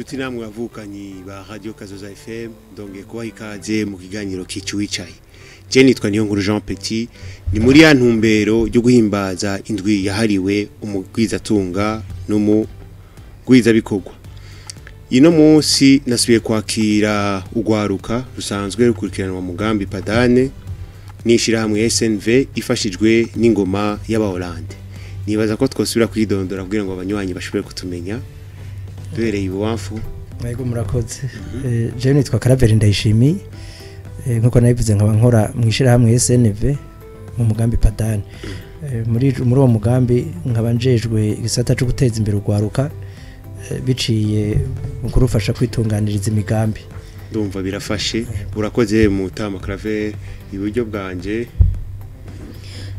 Nshuti namwe bavukanyi ba Radio Kazoza FM, ndongeye kubaha ikaze mu kiganiro kicu wicaye. Je nitwa Niyonkuru Jean Petit, ni muri ya ntumbero yo guhimbaza indwi yahariwe umugwizatunga n'umugwizabikorwa. Ino munsi nasubiye kwakira ugwaruka rusanzwe rukurikiranwa mugambi Padane n'ishirahamwe SNV ifashijwe n'ingoma y'Abahorande. Nibaza ko twosubira kwidondora kugira ngo abanywanyi bashobore kutumenya. Duhereye ibuwamfu. Mwego murakoze. Je nitwa Karaveri Ndayishimiye. Nkuko nabivuze nkaba nkora mu ishirahamwe SNV mu mugambi Padane. Muri uwo mugambi nkaba njejwe igisata cyo guteza imbere ugwaruka biciye mu kurufasha kwitunganiriza imigambi. Ndumva birafashe. Urakoze mutama Karaveri. Iburyo bwanje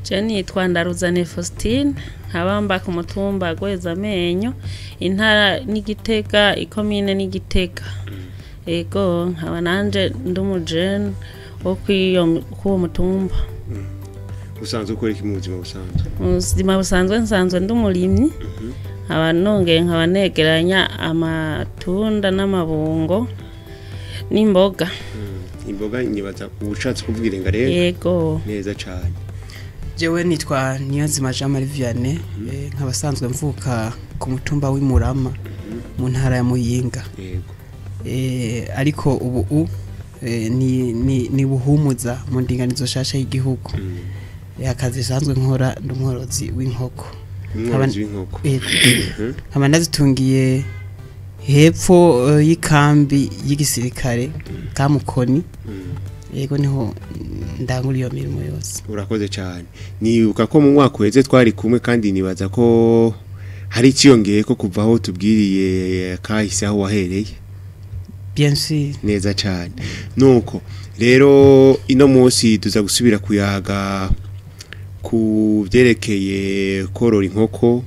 Je nitwa Ndaruzane Faustine, nkaba ku mutumba Gweza Amenyo, intara n'Igitega, ikomine n'Igitega. Ego nkaba nanje ndi umujene wo kuwo mutumba. Usanzwe ukora iki mu buzima busanzwe? Mu buzima busanzwe nsanzwe ndi umurimyi. Nkaba nongeye nkaba negeranya amatunda n'amabungo n'imboga. Imboga nyibaza ubushatse kuvuga irenga rero. Yego. Neza cyane. Jewe nitwa Niyonzima Jean Marie Vianney, nkabasanzwe mvuka ku mutumba w'Imurama mu ntara ya Muyinga. Yego. Ariko ubu ni buhumuza mu ndinganizo shasha y'igihugu. Akazi sanzwe nkora ndi umworozi w'inkoko. Umworozi w'inkoko. Nkaba ndazitungiye hepfo y'ikambi y'igisirikare ka Mukoni. Yego niho ndangura iyo mirimo yose. Urakoze cyane. Nibuka ko mu mwaka uheze twari kumwe kandi nibaza ko hari ikiyongeye ko kuva aho tubwiriye kahise aho wahereye. Bien sûr. Neza cyane. Nuko rero ino munsi tuza gusubira kuyaga ku byerekeye korora inkoko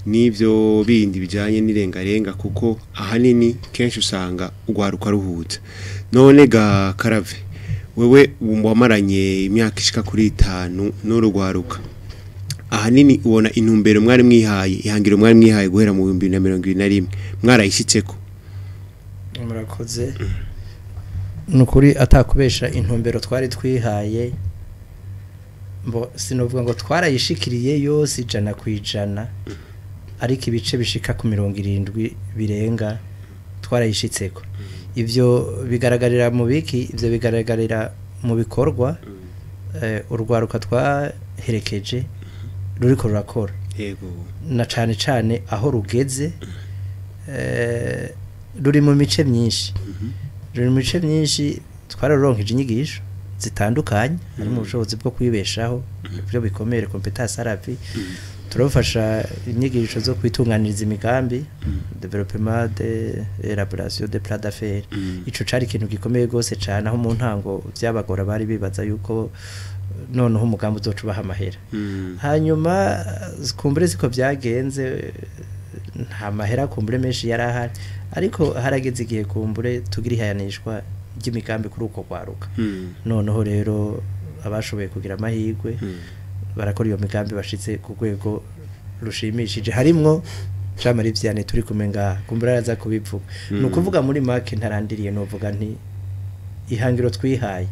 n'ibyo bindi bijanye n'irengarenga, kuko ahanini kenshi usanga ugwaruka ruhuza. None ga Karave, wewe wamaranye imyaka ishika kuri 5 n'urugwaruka, ahanini ubona intumbero mwari mwihaye, ihangiro mwari mwihaye guhera mu 2021 mwarayishitseko? Murakoze. Nukuri atakubesha intumbero twari twihaye, mbo sinovuga ngo twarayishikiriye yose 100%, ariko ibice bishika ku 70 birenga twarayishitseko. Ivyo bigaragarira mu biki? Ivyo bigaragarira mu bikorwa urwaruka twaherekeje ruriko rurakora. Yego. Na cane cane aho rugeze ruri mu mice myinshi. Ruri mu mice myinshi, twararonkeje inyigisho zitandukanye, harimo ubushobozi bwo kwibeshaho, ibyo bikomere compétence arapi. Turabafasha inyigisho zo kwitunganiriza imigambi, développement de élaboration de plan d'affaires. Ico cari ikintu gikomeye gose cane, aho mu ntango vyabagora bari bibaza yuko noneho umugambi uzoca ubaha amahera. Hanyuma kumbure siko byagenze, nta mahera kumbure menshi yarahari, ariko harageze igihe kumbure tugira ihayanishwa ry'imigambi kuri uko kwaruka. Noneho rero abashoboye kugira amahirwe barakora iyo migambi bashitse ku rwego rushimishije, harimwo Jean Marie Vianney turi kumwe ngaha, kumbura araza kubivuga. Ni ukuvuga muri make ntarandiriye, novuga nti ihangiro twihaye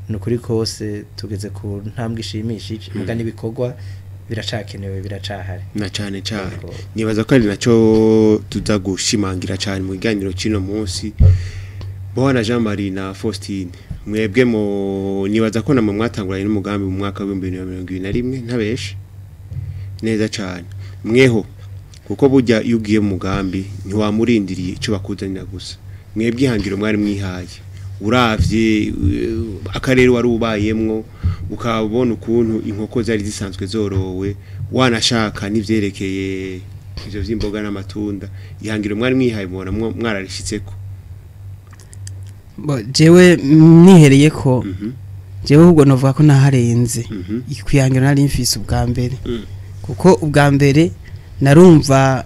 ni ukuri kose tugeze ku ntambwe ishimishije, muga n'ibikorwa biracakenewe, biracahari. Na cane cane nibaza ko ari naco tuza gushimangira cane mu kiganiro cino munsi. Bwana Jean Marie na Faustine, mwebwe mu nibaza ko namwe mwatanguranye n'umugambi mu mwaka wa 2021 ntabeshe. Neza cyane. Mweho kuko burya iyo ugiye mu mugambi ntiwamurindiriye ico bakuzanira gusa. Mwebwe ihangiro mwari mwihaye, uravye akarere wari ubayemwo ukabona ukuntu inkoko zari zisanzwe zorowe, wanashaka n'ivyerekeye ivyo vy'imboga n'amatunda, ihangiro mwari mwihaye mubona mwararishitseko? Jewe nihereye ko jewe ahubwo novuga ko naharenze ikwihangira nari mfise ubwa mbere. Kuko ubwa mbere narumva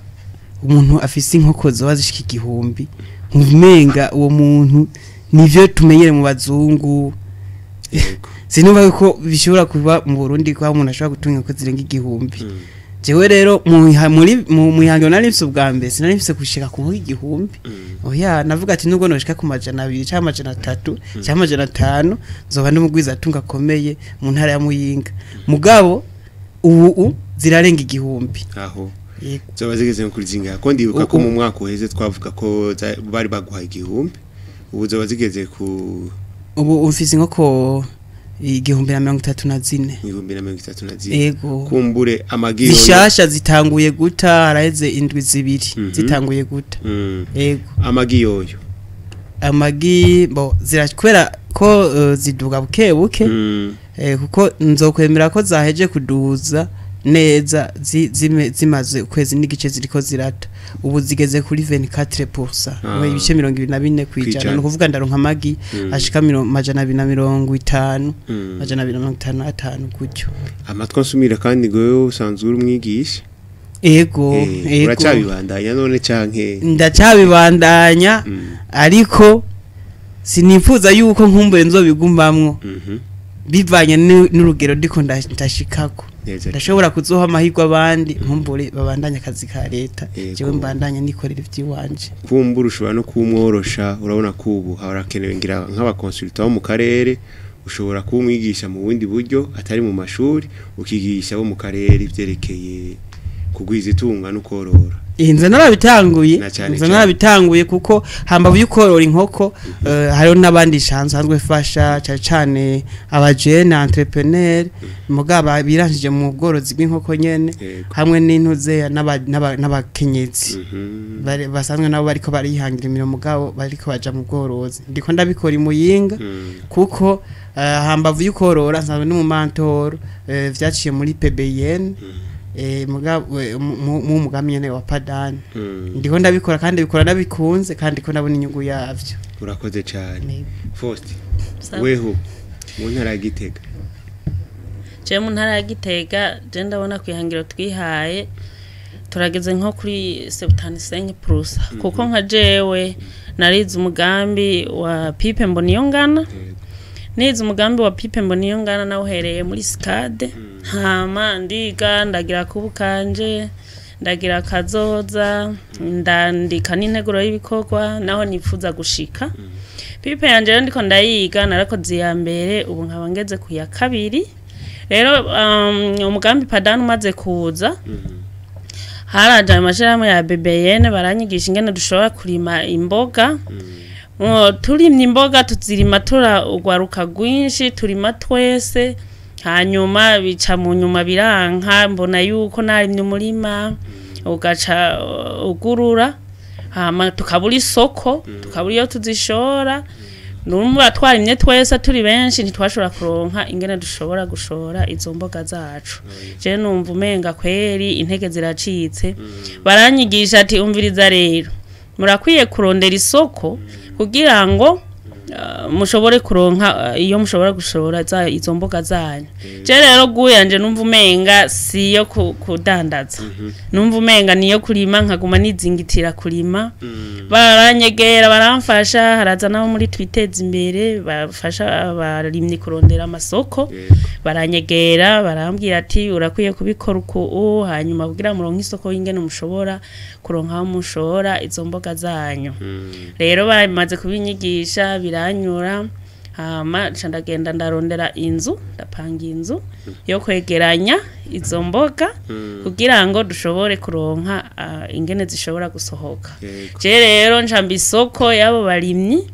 umuntu afise inkoko zoba zishika 1000, nkumenga uwo muntu nivyo tumenyere mu bazungu. Sinumva ko bishobora kuba mu Burundi kwa umuntu ashobora gutunga inkoko zirenga 1000. Jewe rero mu ihangiro nari mfise ubwa mbere, sinari mfise gushika ku nkoko 1000. Oya, navuga ati nubwo noshika ku 200 cyangwa 300 cyangwa 500, nzoba ndumugwiza atunga akomeye mu ntara ya Muyinga. Mugabo ubu zirarenga 1000. Aho Yego. zoba zigeze kuri zingahe? Ko ndibuka ko mu mwaka uheze twavuga ko bari baguhaye 1000, ubu zoba zigeze ku Ubu mfise inkoko 1034. 1034. Yego. Kumbure amagi yoyo- Zishasha zitanguye guta, haraheze indwi 2 zitanguye guta. Yego. Amagi yoyo? Amagi bo zirakwera ko ziduga buke buke. Kuko nzokwemera ko zaheje kuduza neza zimaze ukwezi n'igice ziriko zirata. Ubu zigeze kuri 24%, ibice 24 Kwijana. kwijana. Ni ukuvuga ndaronka amagi ashika 250, 255 gutyo. Amatwi ansumira kandi ngo wewe usanzwe uri umwigisha. Ego. Ego. Uracyabibandanya none canke? Ndacyabibandanya, ariko sinifuza yuko nkumbuye nzobigumamwo, bivanye n'urugero ndiko ndashikako. Neza. Ndashobora kuzoha amahirwe abandi, nkumbure babandanya akazi ka leta, jewe mbandanya nikorera ivy'iwanje. Kumbura ushobora no kumworosha. Urabona ko ubu harakenewe ngira nk'abakonsulta bo mu karere. Ushobora kuba umwigisha mu bundi buryo atari mu mashuri, ukigisha bo mu karere ivyerekeye kugwiza itunga no korora. Inzu narabitanguye. Na cane Inzu cane. narabitanguye, kuko hambavu y'ukorora inkoko, hariho n'abandi nsanzwe fasha, cane cane abajene entrepreneur mugaba biranjije mu bworozi bw'inkoko nyene, hamwe n'intuze n'abakenyezi basanzwe nabo bariko barihangira imirimo, mugabo bariko baja mu bworozi. Ndiko ndabikora i Muyinga, kuko hambavu y'ukorora nsanzwe no mu mantoro, vyaciye muri PBN, mugabo mu mugambi nyene wa Padani. Ndiko ndabikora kandi bikora ndabikunze, kandi ko ndabona inyungu yavyo. Urakoze cyane. Faustin, Sawa. weho mu ntara ya Gitega? Je mu ntara ya Gitega, je ndabona kwihangiro twihaye turageze nko kuri 75%, kuko nka jewe narize umugambi wa PIPE mbona ngana. Nize umugambi wa PIPE mbona ngana nawuhereye muri SCAD, hama ndiga, ndagira kubukanje, ndagira kazoza, ndandika n'integuro y'ibikorwa naho nifuza gushika. PIPE yanje rero ndiko ndayiga, narakoze iya mbere, ubu nkaba ngeze ku ya kabiri. Rero umugambi Padani umaze kuza, haraje amashirahamwe ya BBN, baranyigisha ingene dushobora kurima imboga. Turimye imboga, tuzirima tura ugwaruka rwinshi, turima twese. Hanyuma bica mu nyuma biranka, mbona yuko narimye umurima ugaca ugurura, hama tukabura isoko, tukabura iyo tuzishora. Numva twarimye twese turi benshi, ntitwashobora kuronka ingene dushobora gushora izo mboga zacu. Je numva umenga kweri intege ziracitse. Baranyigisha ati umviriza rero, murakwiye kurondera isoko kugira ngo mushobore kuronka iyo mushobora gushora izo mboga zanyu. Je rero guyanje numva umenga si yo kudandaza, numva umenga niyo kurima, nkaguma nizingitira kurima. Baranyegera, baramfasha, haraza nabo muri Twiteza Imbere bafasha abarimyi kurondera amasoko. Baranyegera, barambwira ati urakwiye kubikora uku, hanyuma kugira muronke isoko y'ingene mushobora kuronka aho mushora izo mboga zanyu. Rero bamaze kubinyigisha biranyura, hama nca ndagenda ndarondera inzu, ndapanga inzu yo kwegeranya izo mboga kugira ngo dushobore kuronka ingene zishobora gusohoka. Je rero nca isoko y'abo barimyi,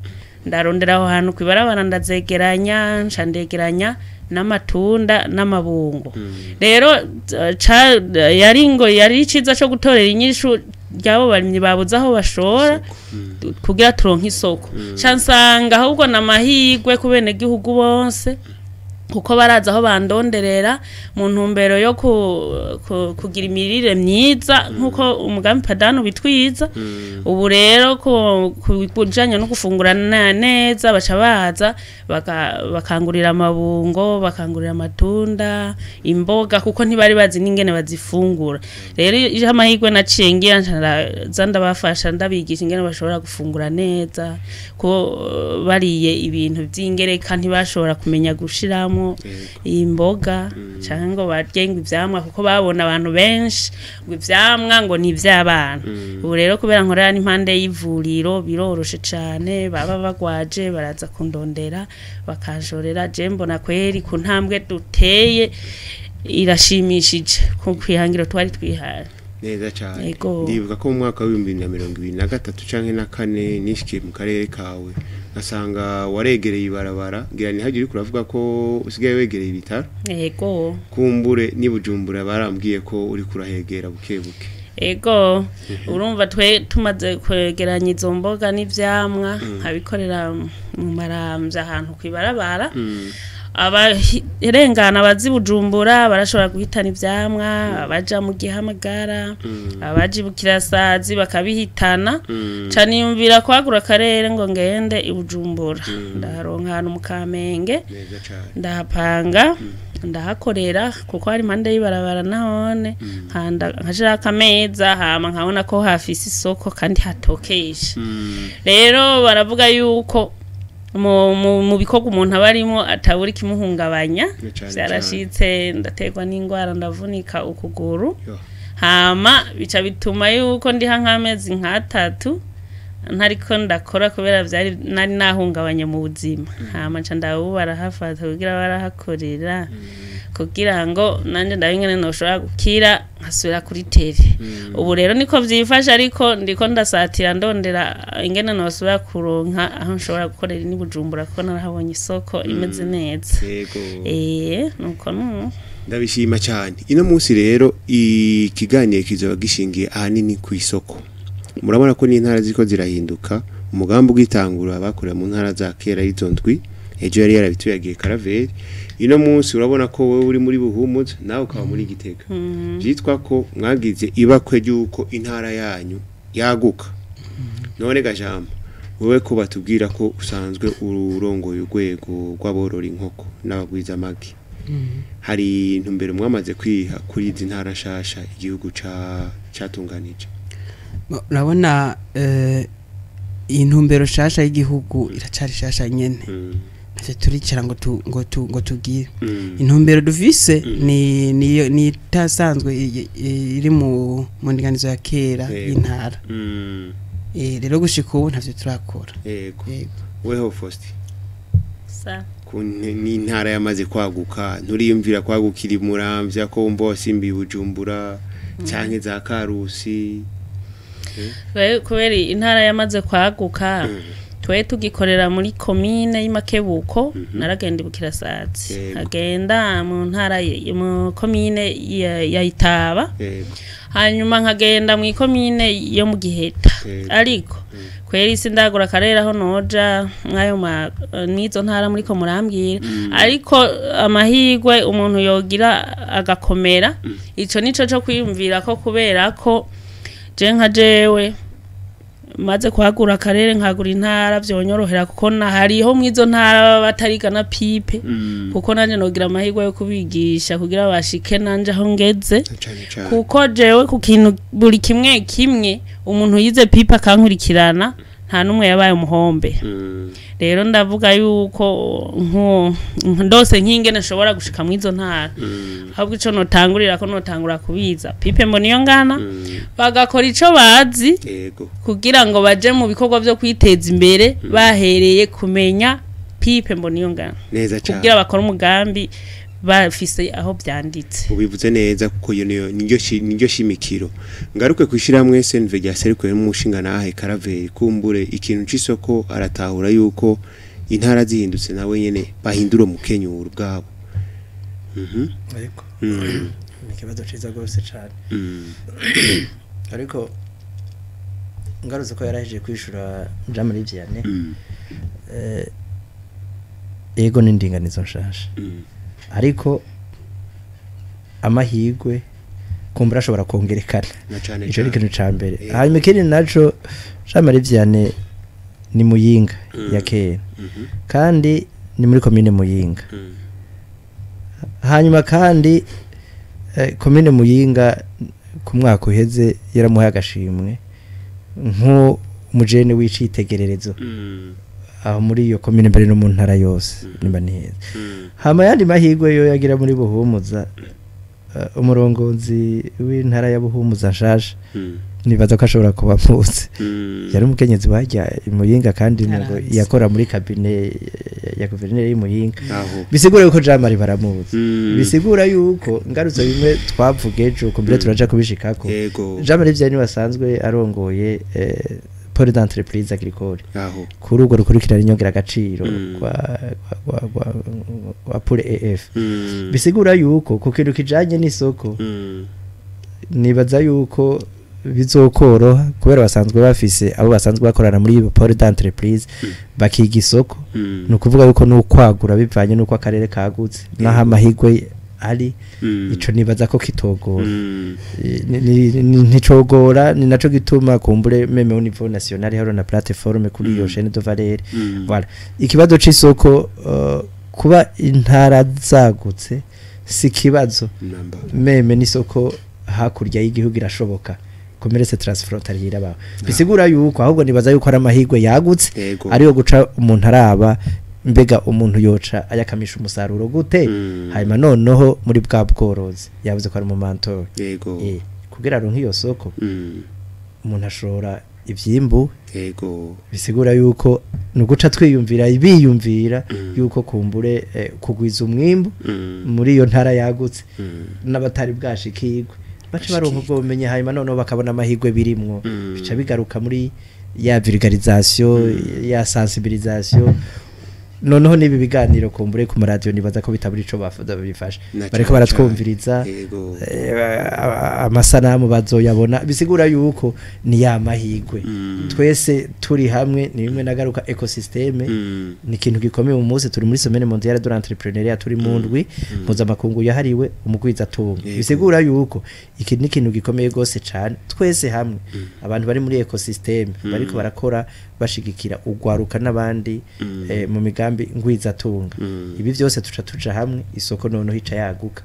ndarondera aho hantu kwibarabara, ndazegeranya, nca ndegeranya n'amatunda n'amabungo. Rero yari ngo yari iciza co gutorera inyishu ryabo barimyi babuze aho bashora, kugira turonke isoko. Nca nsanga ahubwo n'amahirwe ku benegihugu bose, kuko baraza aho bandonderera mu ntumbero yo kugira imirire myiza nk'uko umugambi Padani ubitwiza. Ubu rero ku kujanye no gufungura neza, baca baza bakangurira amabungo, bakangurira amatunda, imboga, kuko ntibari bazi n'ingene bazifungura. Rero iyo amahirwe naciye ngira, nca ndaza ndabafasha, ndabigisha ingene bashobora gufungura neza, ko bariye ibintu vy'ingereka ntibashobora kumenya gushiramwo. baguramwo imboga canke ngo barye ngo ivyamwa kuko babona abantu benshi ngo ivyamwa ngo ni ivy'abana. Ubu rero kubera nkorera n'impande y'ivuriro biroroshe cane, baba bagwaje baraza kundondera bakanshorera. Je mbona kweri ku ntambwe duteye irashimishije ku kwihangiro twari twihaye. Neza cyane. Yego. Ndibuka ko mu mwaka w'ibihumbi bibiri na mirongo ibiri na gatatu canke na kane nishikiye mu karere kawe ngasanga waregereye ibarabara, ngira ntihagire uriko uravuga ko usigaye wegereye ibitaro. Yego. Kumbure ni Bujumbura barambwiye ko uri kurahegera buke buke. Ego, urumva twe tumaze kwegeranya izo mboga n'ivyamwa nkabikorera mu Maramvya ahantu kwibarabara, abarengana abazi Bujumbura barashobora guhitana ivyamwa, abaja mu Gihamagara, abaja Bukirasazi bakabihitana. Ca niyumvira kwagura akarere ngo ngende i Bujumbura, ndaharonka ahantu mu Kamenge, Neza cyane. ndahapanga, ndahakorera kuko hari impande y'ibarabara nahone, nkanda nkashirako akameza, hama nkabona ko hafise isoko kandi hatokesha. Rero baravuga yuko mu bikorwa umuntu aba arimo atabura ikimuhungabanya. Na cane. Vyarashitse ndaterwa n'ingwara, ndavunika ukuguru. Yo. Hama bica bituma yuko ndiha nk'amezi nk'atatu ntariko ndakora kubera vyari nari nahungabanye mu buzima. Hama nca ndabu barahafata kugira barahakorera kugira ngo nanje ndabe ingene noshobora gukira nkasubira kuri terrain. Ubu rero niko vyifashe, ariko ndiko ndasatira ndondera ingene nosubira kuronka aho nshobora gukorera ni Bujumbura kuko narahabonye isoko imeze neza. Yego. Nuko nu Ndabishima cyane. Ino munsi rero ikiganiro kizoba gishingiye ahanini ku isoko. Murabona ko n'intara ziko zirahinduka. Umugambi ugitangura bakorera mu ntara za kera y'izo ndwi, ejo yari yarabituyagiye Karaveri. Ino munsi urabona ko wowe uri muri Buhumuza, nawe ukaba muri Gitega. Byitwa ko mwagize ibakwe ry'uko intara yanyu yaguka. None gajambo, wowe ko batubwira ko usanzwe urongoye urwego rw'aborora inkoko n'abagwiza amagi, hari intumbero mwamaze kwiha kuri izi ntara nshasha igihugu ca catunganije? Urabona, intumbero shasha y'igihugu iracari shasha nyene. Ntavyo turicara ngo tugire. Intumbero dufise ni itasanzwe iri mu ndinganizo ya kera y'intara. Rero gushika ubu ntavyo turakora. Yego. Yego. Weho Faustin, sa ku n'intara yamaze kwaguka, nturiyumvira kwagukira Imuramvya ko wumva wasimbiye Bujumbura canke za Karusi? Kubera intara yamaze kwaguka, twe tugikorera muri komine y'Imakebuko, naragenda Ibukirasazi, nkagenda mu ntara mu komine ya Itaba, hanyuma nkagenda mu ikomine yo mu Giheta. Ariko kweri sindagura akarere aho noja mwayo n'izo ntara muriko murambwira. Ariko amahirwe umuntu yogira agakomera, ico nico co kwiyumvira ko kubera ko je nka jewe maze kuhagura akarere nkagura intara vyonyorohera, kuko na hariho mwizo ntara baba batariga na PIPE, kuko nanje nogira amahirwe yo kubigisha kugira bashike nanje aho ngeze. Cane cane. Kuko jewe ku kintu buri kimwe kimwe umuntu yize PIPE akankurikirana, nta n'umwe yabaye umuhombe. Rero ndavuga yuko nko ndose nk'ingene nshobora gushika mw'izo ntara, ahubwo ico notangurira ko notangura kubiza PIPE mbona iyo ngana, bagakora ico bazi kugira ngo baje mu bikorwa byo kwiteza imbere bahereye kumenya PIPE mbona iyo ngana, Neza cane. kugira bakore umugambi bafise aho byanditse. Ubivuze neza, kuko iyo niyo niryo shimikiro. Ngaruke kwishira SNV rya serikuye n'umushinga nahe Karaveri, kumbure ikintu c'isoko aratahura yuko intara zihindutse nawe nyene bahindura umukenyuro ubwabo. Ariko ni ikibazo ciza rwose cane. Ariko ngarutse ko yarahije kwishura Jean Marie Vianney, ego n'indinganizo nshasha, ariko amahirwe kumbura ashobora kongerekana. Na cane Ico ni cane. ikintu ca mbere. Hanyuma ikindi naco, Jean Marie Vianney ni Muyinga ya kera, kandi ni muri komine Muyinga. Hanyuma kandi komine Muyinga ku mwaka uheze yaramuhaye agashimwe nk'umujene w'icitegererezo. Aho muri iyo komine mbere no mu ntara yose nimba ni heza. Hama yandi mahirwe yo yagira muri Buhumuza, umurongozi w'intara ya Buhumuza nshasha, nibaza ko ashobora kuba mpuze, yari umukenyezi wajya imuyinga kandi ngo Arazi. yakora muri cabinet ya guverineri y'Imuyinga. Aho. Bisigura yuko Jean Marie baramuzi. Bisigura yuko ngarutse bimwe twavuga ejo kumbere turaja kubishikako. Jean Marie Vianney wasanzwe arongoye pôle d'entreprise agricole Aho. kuri urwo rukurikirana inyongeragaciro kwa pôle EF. Bisigura yuko ku kintu kijanye n'isoko, nibaza yuko bizokoroha kubera basanzwe bafise abo basanzwe bakorana muri iyo pôle d'entreprise, bakiga isoko. Ni ukuvuga yuko n'ukwagura bivanye n'uko akarere kagutse n'aho amahirwe ari. Ico nibaza ko kitogora. Nticogora, ni naco gituma kumbure même au niveau national hariho na plateforme kuri iyo chaîne de valeur. Voilà, ikibazo c'isoko, kuba intara zagutse si kibazo. Namba. Même n'isoko hakurya y'igihugu irashoboka, commerce transfrontalier irabaho. Bisigura yuko ahubwo nibaza yuko ari amahirwe yagutse ariyo guca umuntu araba mbega umuntu yoca ayakamisha umusaruro gute. Hanyuma noneho muri bwa bworozi yavuze ko ari mu mentor, kugira aronke iyo soko, umuntu ashora ivyimbu. Bisigura yuko ni uguca twiyumvira biyumvira yuko kumbure kugwiza umwimbu muri iyo ntara yagutse, n'abatari bwashikirwe baca baronka ubwo bumenyi, hanyuma noneho bakabona amahirwe birimwo. Bica bigaruka muri ya vulgarisation, ya sensibilisation. Noneho n'ibi biganiro kumbure ku maradiyo nibaza ko bitabura ico bifasha. Na Bariko cane baratwumviriza. cane. Amasanamu bazoyabona. Bisigura yuko ni ya mahirwe twese turi hamwe, ni bimwe nagaruka écosystème. Ni ikintu gikomeye. Mu munsi turi muri semaine mondiale de l'entrepreneuriat, turi mu ndwi mpuzamakungu yahariwe umugwizatunga. Bisigura yuko iki ni ikintu gikomeye gose cane. Twese hamwe, abantu bari muri écosystème bariko barakora bashigikira ugwaruka n'abandi mu migambi ngwizatunga, ibi byose tuca tuja hamwe, isoko noneho ica yaguka,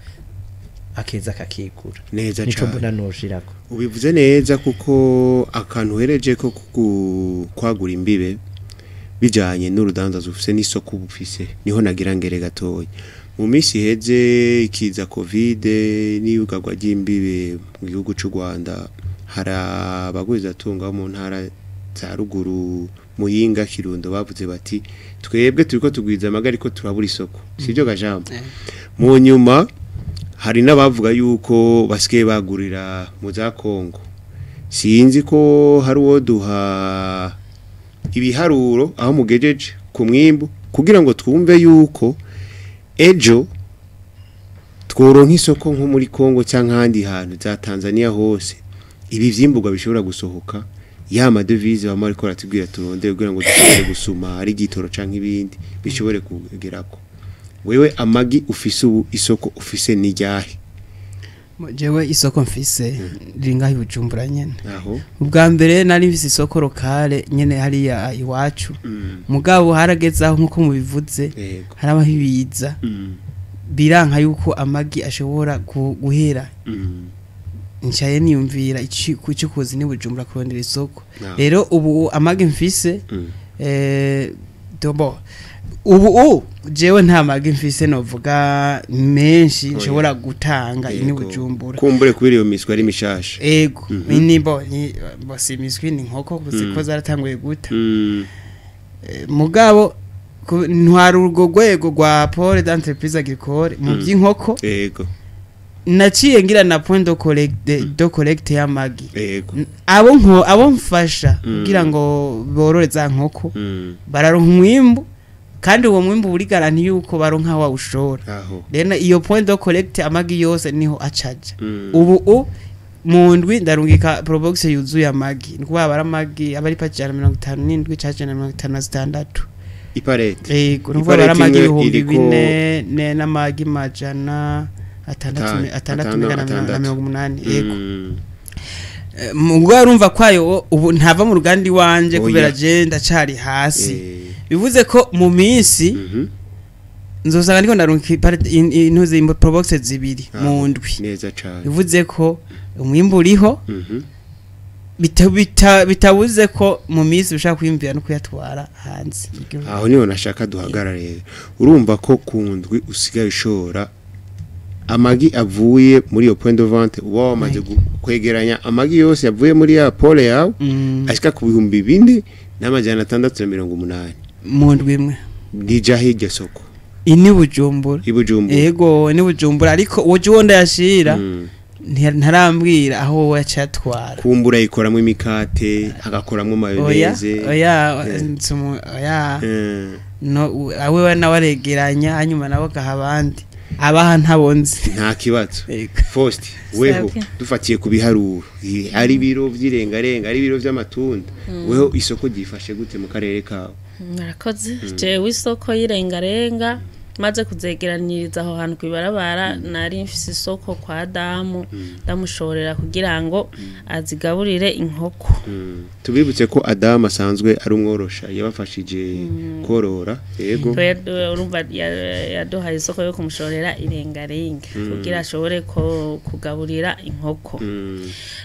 akeza kakigura. Neza Nico cane. mbona noshirako. Ubivuze neza, kuko akantu uhereje ko kwagura imbibe bijanye n'urudandazo ufise n'isoko uba ufise, niho nagira ngere gatoya. Mu minsi iheze ikiza Covid n'iyugarwa ry'imbibe mu gihugu c'u Rwanda, hari abagwizatunga bo mu ntara za ruguru, Muyinga, Kirundo, bavuze bati twebwe turiko tugwiza amagi ariko turabura isoko. Sivyo gajambo? Mu nyuma hari n'abavuga yuko basigaye bagurira mu za Kongo. Sinzi ko hari uwo duha ibiharuro aho mugejeje ku mwimbu, kugira ngo twumve yuko ejo tworonka isoko nko muri Kongo cyangwa ahandi hantu za Tanzania hose, ibi vyimburwa bishobora gusohoka, ya madevize bama ariko baratubwira turondere kugira ngo dushobore gusuma, ari igitoro canke ibindi, bishobore kugerako. Wewe amagi ufise ubu, isoko ufise ni ryahe? Jewe isoko mfise riri ngaho i Bujumbura nyene. Aho. Ubwa mbere nari mfise isoko locale nyene hariya iwacu, mugabo harageze aho nkuko mubivuze harabaho ibiza, biranka yuko amagi ashobora guhera. Ncaye niyumvira kuzi ni Bujumbura kurondera isoko. Rero ubu amagi mfise, dobo ubu jewe nta magi mfise novuga menshi nshobora gutanga ini Bujumbura. Kumbure kubera iyo miswi ari mishasha. Ego. Ni bo ni bo si imiswi, ni inkoko ziko zaratanguye guta. Mugabo ntwara urwo rwego rwa pôle d'entreprise agricole mu by'inkoko. Naciye ngira na point de collecte y'amagi. Abo nko abo mfasha kugira ngo borore za nkoko, bararonka umwimbu, kandi uwo mwimbu uri garanti yuko baronka wawushora. Rero iyo point de collecte amagi yose niho acaja. Ubu mu ndwi ndarungika probox yuzuye amagi, ni kuvuga aba ari amagi aba ari paki 157 canke 156. Iparete. Yego, ni ukuvuga aba ari amagi Iparete imwe ibihumbi iriko bine n'amagi 600 600 na 6. 80. Yego. Mugabo urumva kwayo ubu ntava mu ruganda iwanje kubera je ndacari hasi. Bivuze ko mu minsi nzosanga ndiko ndarungika intuzi probox zibiri mu ndwi. Neza cane. Bivuze ko umwimbu uriho. Bitabuze ko mu minsi ushaka kwiyumvira no kuyatwara hanze y'igihugu. Aho niho nashaka duhagarara rero. Urumva ko ku ndwi usigaye ushora amagi avuye muri iyo point de vente, uba wamaze kwegeranya amagi yose yavuye muri ya pole yawe ashika ku 4680 Mu ndwi imwe. Nija hirya soko? Ini Bujumbura. I Bujumbura. Yego, ni Bujumbura, ariko uwo uwo ndayashira ntarambwira aho yacatwara. Kumbura yikoramo imikate, agakoramo Oya. Mayonnaise. Oya, oya. No awe nawe aregeranya, hanyuma nawe agaha abandi, abaha ntabonze. Nta kibazo. Yego. Faustin, weho Sabwe. dufatiye ku biharuro, ari ibiro vy'irengarenga, ari ibiro vy'amatunda, weho isoko ryifashe gute mu karere kawe? Murakoze. Jewe isoko y'irengarenga maze kuzegeraniriza aho hantu kw'ibarabara, nari mfise isoko kwa damu, ndamushorera kugira ngo azigaburire inkoko. Tubibutse ko Adamu asanzwe ari umworosha, yabafashije korora, yego. Urumva yaduhaye isoko yo kumushorera irengarenga kugira ashobore kugaburira inkoko.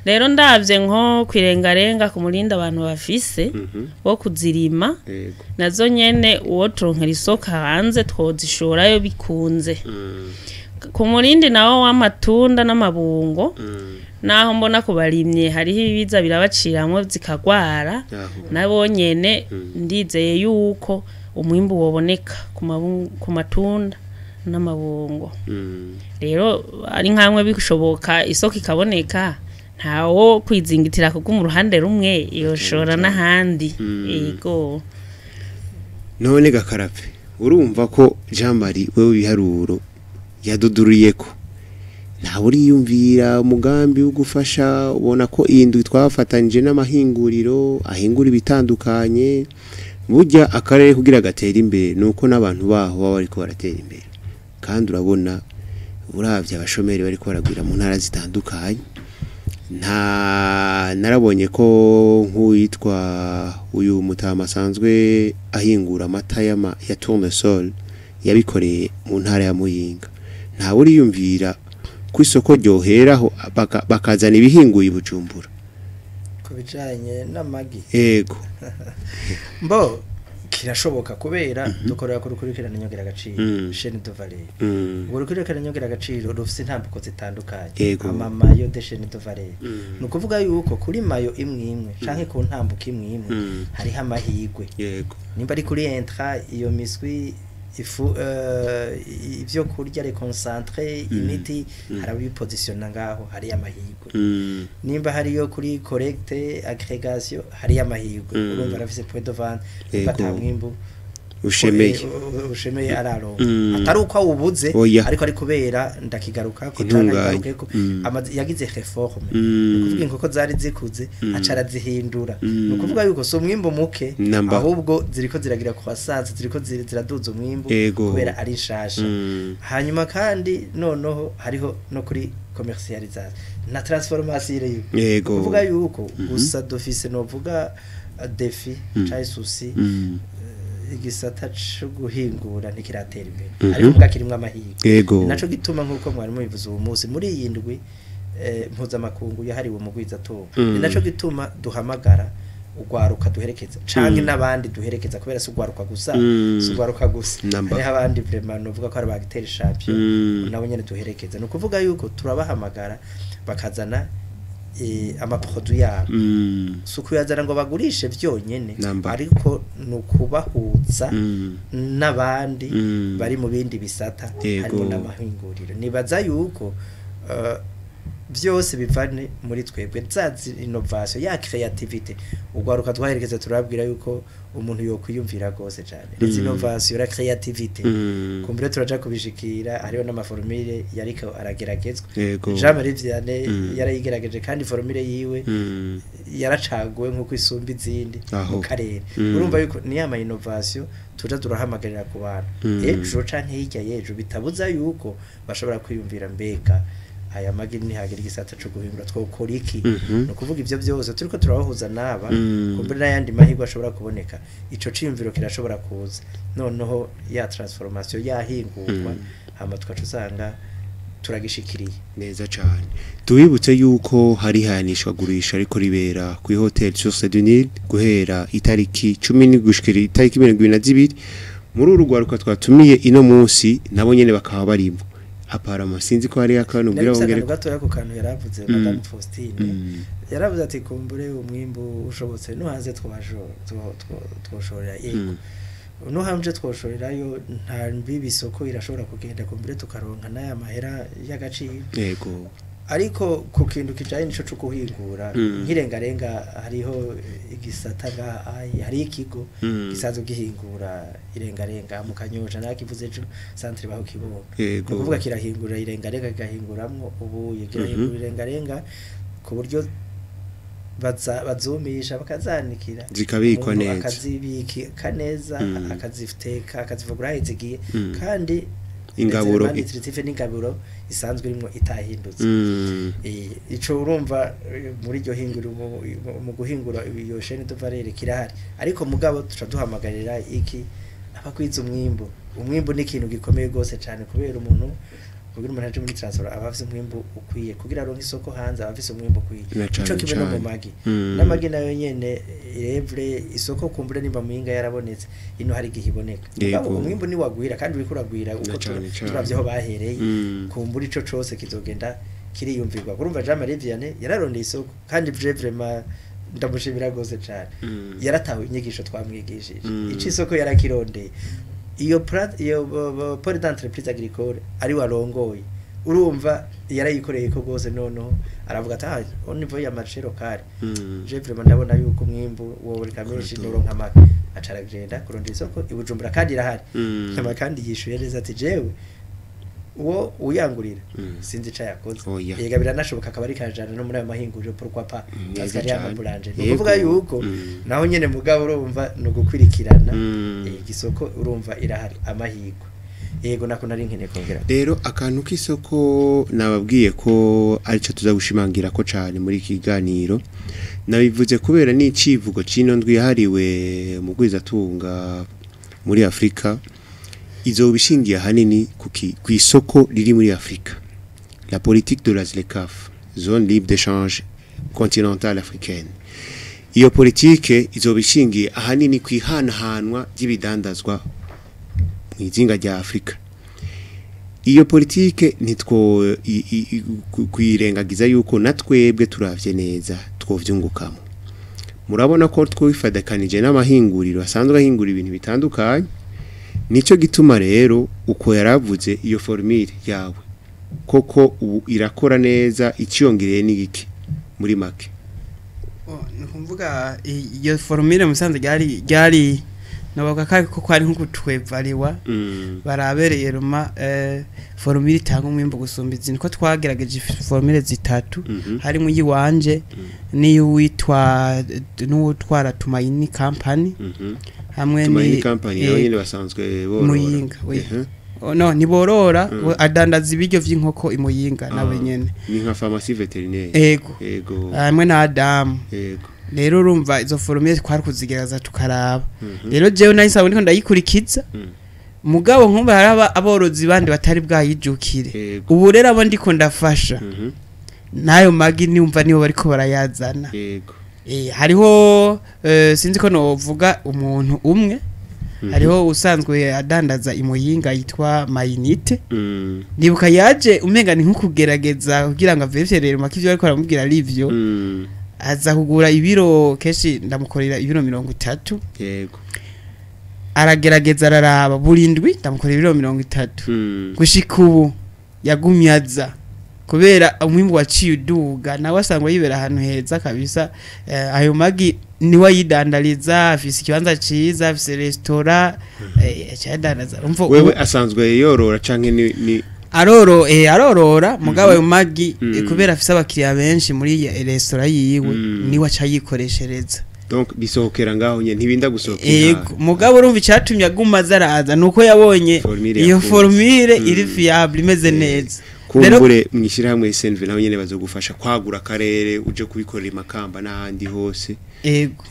Rero ndavye nko kwirengarenga ku murinda abantu bafise wo kuzirima, nazo nyene uwo turonkera isoko hanze twozishorayo bikunze. Ku murindi nawo w'amatunda n'amabungo, naho mbona kubarimye hariho ibiza birabaciramwo zikagwara, nabo nyene ndizeye yuko umwimbu woboneka ku matunda n'amabungo. Rero ari nkamwe bishoboka isoko ikaboneka, ntawo kwizingitira kuko mu ruhande rumwe yoshora n'ahandi, yego. None gakarape, urumva ko Jean Marie wewe ibiharuro yaduduriye ko ntawe uriyumvira umugambi wo gufasha. Ubona ko iyi ndwi twafatanyije n'amahinguriro ahingura ibitandukanye. Burya akarere kugira gatere imbere nuko n'abantu baho baba bariko baratera imbere, kandi urabona uravye abashomeri bariko baragwira mu ntara zitandukanye. Nta narabonye ko nk'uwitwa uyu mutama asanzwe ahingura amata ya tournesol yabikoreye mu ntara ya Muyinga. Ntawe uriyumvira ku isoko ryoheraho bakazana ibihinguye i Bujumbura? Ku bijanye n'amagi? Yego. Mbo kirashoboka kubera dukorera ku rukurikirane nyongeragaciro, chaîne de valeur. Urwo rukurikirane nyongeragaciro rufise intambuko zitandukanye, ama maillons de chaîne de valeur. Ni ukuvuga yuko kuri maillon imwe imwe canke ku ntambuko imwe imwe hariho amahirwe. Nimba ari kuri intrant, iyo miswi, ifu, ivyo kurya, les concentrés, imiti, harabipozisiona ngaho hari amahirwe. Nimba hariyo kuri collecte, agrégation, hari amahirwe. Urumva arafise point de vente. Ata mwimbu ushemeye. Ushemeye araronka, atari uko awubuze, ariko ari kubera ndakigaruka ko Intunganye. canke yagize réforme. Ni ukuvuga inkoko zari zikuze aca arazihindura. Ni ukuvuga yuko si umwimbu muke, Namba. ahubwo ziriko ziragira croissance, ziriko ziraduza umwimbu kubera ari nshasha. Hanyuma kandi noneho hariho no kuri commercialisation na transformation rero. Kuvuga yuko gusa dufise, novuga défi canke souci, igisata co guhingura ntikiratera imbere, ariko muga kirimwo amahirwe. Ni naco gituma nk'uko mwari mubivuze, uwo munsi muri iyi ndwi mpuzamakungu yahariwe umugwizatunga, ni naco gituma duhamagara ugwaruka duherekeza canke n'abandi duherekeza, kubera si ugwaruka gusa, si ugwaruka gusa. Namba. Hariho abandi vraiment novuga ko ari bagitera champion, nabo nyene duherekeza. Ni ukuvuga yuko turabahamagara bakazana amaproduit yabo. Si ukuyazana ngo bagurishe vyonyene, Namba. ariko ni ukubahuza n'abandi bari mu bindi bisata, harimo n'amahinguriro. Nibaza yuko byose bivane muri twebwe, za innovation ya créativité. Ugwaruka twaherekeza turabwira yuko umuntu yokwiyumvira gose cyane les innovations, la créativité. Kumbure turaja kubishikira, hariho n'amaformule yariko arageragezwa. Jean Marie Vianney yarayigerageje kandi formule yiwe yaracaguwe nk'uko isumba izindi mu karere. Urumva yuko ni ya ma innovation tuja turahamagarira ku bantu ejo canke hirya y'ejo, bitabuza yuko bashobora kwiyumvira: mbega aya magi nihagira igisata co guhingura twokora iki? Ni ukuvuga ivyo byose turiko turabahuza n'aba, kumbure n'ayandi mahirwe ashobora kuboneka, ico ciyumviro kirashobora kuza, noneho ya transformation yahingurwa, hama tugaca usanga Turagishikiriye neza cyane. Tubibutse yuko hari hanishwa gurisha ariko ribera ku hotel Source du Nil guhera itariki 10 gushikira itariki 22. Muri uru rwaruka twatumiye ino munsi nabo nyene bakaba barimo. Aparama sinzi ko hari akantu ubwira bongere bongere gato yako kantu yaravuze Madame Faustine. Yaravuze ati kumbure umwimbu ushobotse no hanze twoshorera yego. No hanje twoshorerayo nta mbibi, isoko irashobora kugenda, kumbure tukaronka n'aya mahera y'agaciro. Yego. Ariko ku kintu kijanye nico cyo guhingura nkirengarenga, hariho igisata ngaha hari ikigo gisanzwe gihingura irengarenga mu Kanyosha, nakivuze ejo, centre baho Kibombe. Yego. Ni ukuvuga kirahingura irengarenga, kigahinguramwo ubuye, kirahingura irengarenga ku buryo bazumisha bakazanikira, zikabikwa umuntu neza, akazibika neza, akaziteka, akazivugura aho zigiye, kandi ingaburo nutritive n'ingaburo isanzwe irimo itahindutse. Ico urumva muri iryo hinguriro, mu guhingura iyo chaîne de valeur kirahari. Ariko mugabo tuca duhamagarira iki abakwiza umwimbu. Umwimbu ni ikintu gikomeye gose cyane, kubera umuntu, kugira umuntu aje muri transport aba afise umwimbu ukwiye, kugira aronke isoko hanze aba afise umwimbu ukwiye. Na Ico cane kimwe no mu cane. magi. N'amagi nayo nyene irevure isoko, kumbure nimba muhinga yarabonetse, ino hari igihe iboneka. Yego. Mugabo umwimbu ni wagwira kandi uriko uragwira uko Na cane cane. turavye aho bahereye, kumbura ico cose kizogenda kiriyumvirwa. Kurumva Jean Marie Vianney yararondeye isoko, kandi je vraiment ndamushimira gose cane. Yaratawe inyigisho twamwigishije. Ico isoko yarakirondeye, iyo iyo pôle d'entreprise agricole ari warongoye, urumva yarayikoreye ko gose. Noneho aravuga ati: "Ah, au niveau ya marché local, je vraiment ndabona yuko umwimbu wowe kamenshi noronka make." Aca aragenda kurondera isoko i Bujumbura, kandi irahari. Hama kandi yishuye neza ati: "Jewe uwo uyangurira sinzi ico yakoze." Oya. Yega biranashoboka akaba ari kajana no muri ayo mahinguriro, pourquoi pas, Neza parce que ari cane. amabulanje. Ni Yego. ukuvuga yuko naho nyene mugabo urumva ni ugukwirikirana. Igisoko urumva irahari, amahirwe yego, nako nari nkeneye kongera. Rero akantu k'isoko nababwiye ko arico tuza gushimangira ko cane muri iki kiganiro. Nabivuze kubera n'icivugo c'ino ndwi yahariwe mu gwizatunga muri Afrika izoba ishingiye ahanini kw'isoko riri muri Afrika, la politique de la ZLECAf, zone libre d'échange continentale africaine. Iyo politike izoba ishingiye ahanini kw'ihanahanwa ry'ibidandazwa mw'izinga rya Afrika. Iyo politike ntitwo kuyirengagiza yuko natwebwe turavye neza twovyungukamo. Murabona ko twifadakanije n'amahinguriro asanzwe ahingura ibintu bitandukanye. Nico gituma rero uko yaravuze, iyo formule yawe koko ubu irakora neza, iciyongereye n'igiki muri make? Oh, ni ukuvuga iyo formule musanze ryari nabaga ko kwari nko kutwevariwa, barabereye ruma formule itanga umwimbu gusumba izindi, ko twagerageje formule zitatu, harimo iyiwanje n'iy'uwitwa n'uwutwara Tumaini Company, hamwe Tumaini ni Company nayo nyene basanzwe borora? Muyinga, oui. Oh, no, ntiborora, adandaza ibiryo vy'inkoko imuyinga nawe nyene. Ni nka pharmacie vétérinaire? Ego. Ego. Hamwe na Adamu. Ego. Rero urumva izo formule twari kuzigerageza tukaraba. Rero jewe nahise ndiko ndayikurikiza, mugabo nkumva hari aborozi bandi batari bwayijukire. Ubu rero abo ndiko ndafasha, n'ayo magi niumva nibo bariko barayazana. Hariho sinzi ko novuga umuntu umwe, hariho usanzwe adandaza imuyinga yitwa Mayinite. Ndibuka yaje umenga ni nko kugerageza kugira ngo avevye rero maka ivyo ariko aramubwira ari ivyo. Aza kugura ibiro, kenshi ndamukorera ibiro 30. Aragerageza araraba, burindwi ndamukorera ibiro 30. Gushika ubu yagumye aza kubera umwimbu waciye uduga, nawe asangwa yibera ahantu heza kabisa. Ayo magi niwe ayidandariza, afise ikibanza ciza, afise resitora, acayadandaza. Urumva Wewe asanzwe yorora canke ni arorora, mugabo ayo magi, kubera afise abakiriya benshi muri resitora yiwe, niwe aca yikoreshereza. Donc bisohokera ngaho nyene, ntibinda gusohoka? Yego, mugabo urumva icatumye aguma azaraza nuko yabonye Formule iyo yakunze. formule iri fiable, imeze neza. Kumbure mwishirahamwe SNV naho nyene bazogufasha kwagura akarere uje kubikorera imakamba n'ahandi hose. Ego.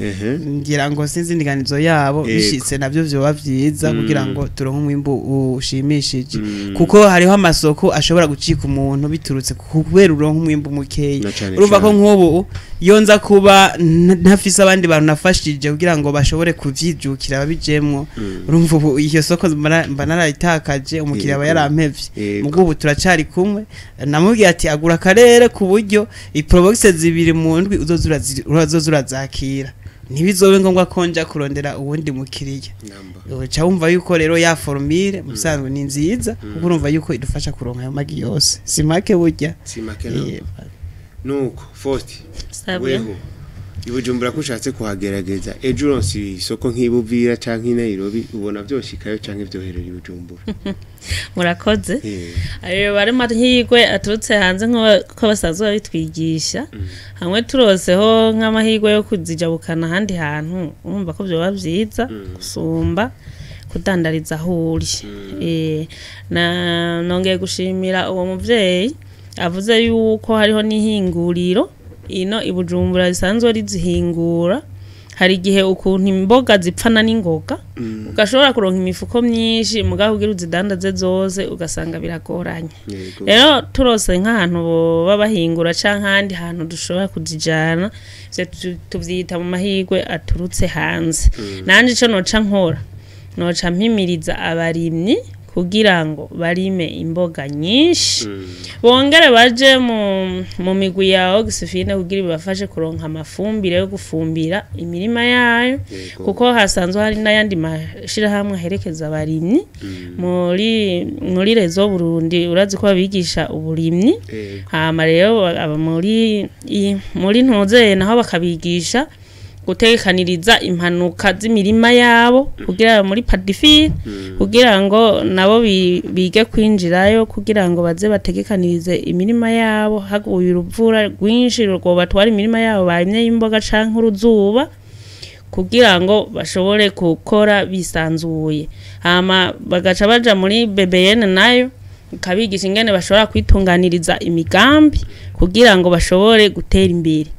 Ngira ngo sinzi indinganizo yabo bishitse navyo vyoba vyiza kugira ngo turonke umwimbu ushimishije, kuko hariho amasoko ashobora gucika umuntu biturutse kubera uronke umwimbu mukeya. Urumva ko nk'ubu iyo nza kuba ntafise abandi bantu nafashije kugira ngo bashobore kuvyijukira babijemwo, urumva ubu iyo soko mba narayitakaje, umukiriya aba yarampevye. Mugabo ubu turacari kumwe, namubwiye ati agura akarere ku buryo iprobox zibiri mu ndwi uzoza urazakira, ntibizobe ngombwa ko nja kurondera uwundi mukiriya. Uca wumva yuko rero ya formule musanzwe ni nziza, kuko urumva yuko idufasha kuronka ayo magi yose, si make burya. Si make nuko Faustin weho ibujumbura ko ushatse kuhagerageza ejo uronse isoko nk'ibuvira canke i Nairobi, ubona vyoshikayo canke vyoherera ibujumbura? Murakoze. Ayo bari amahirwe aturutse hanze nk'uko basanzwe babitwigisha, hamwe turoseho nk'amahirwe yo kuzijabukana ahandi hantu, urumva ko vyoba vyiza gusumba kudandariza aho uri. Nongeye gushimira uwo muvyeyi avuze yuko hariho n'ihinguriro ino ibujumbura risanzwe rizihingura. Hari igihe ukuntu imboga zipfana n'ingoga, ugashobora kuronka imifuko myinshi mugabo kugira uzidandaze zose ugasanga biragoranye. Rero turose nk'ahantu baba bahingura canke ahandi hantu dushobora kuzijana, ivyo tuvyita mu mahirwe aturutse hanze. Nanje ico noca nkora, noca mpimiriza abarimyi kugira ngo barime imboga nyinshi, bongere baje mu migwi ya Oxfine kugira ibafashe kuronka amafumbire yo gufumbira imirima yayo, kuko hasanzwe hari n'ayandi mashirahamwe aherekeza abarimyi muri Rezo Burundi, urazi ko babigisha uburimyi. Hama rero aba muri Ntuzeye naho bakabigisha gutekaniriza impanuka z'imirima yabo kugira muri Padifire, kugira ngo nabo bige kwinjirayo kugira ngo baze bategekanirize imirima yabo haguye uruvura rwinshi rwo batwara imirima yabo barimye imboga canke uruzuba, kugira ngo bashobore gukora bisanzuye. Hama bagaca baja muri BBN nayo ikabigisha ingene bashobora kwitunganiriza imigambi kugira ngo bashobore gutera imbere.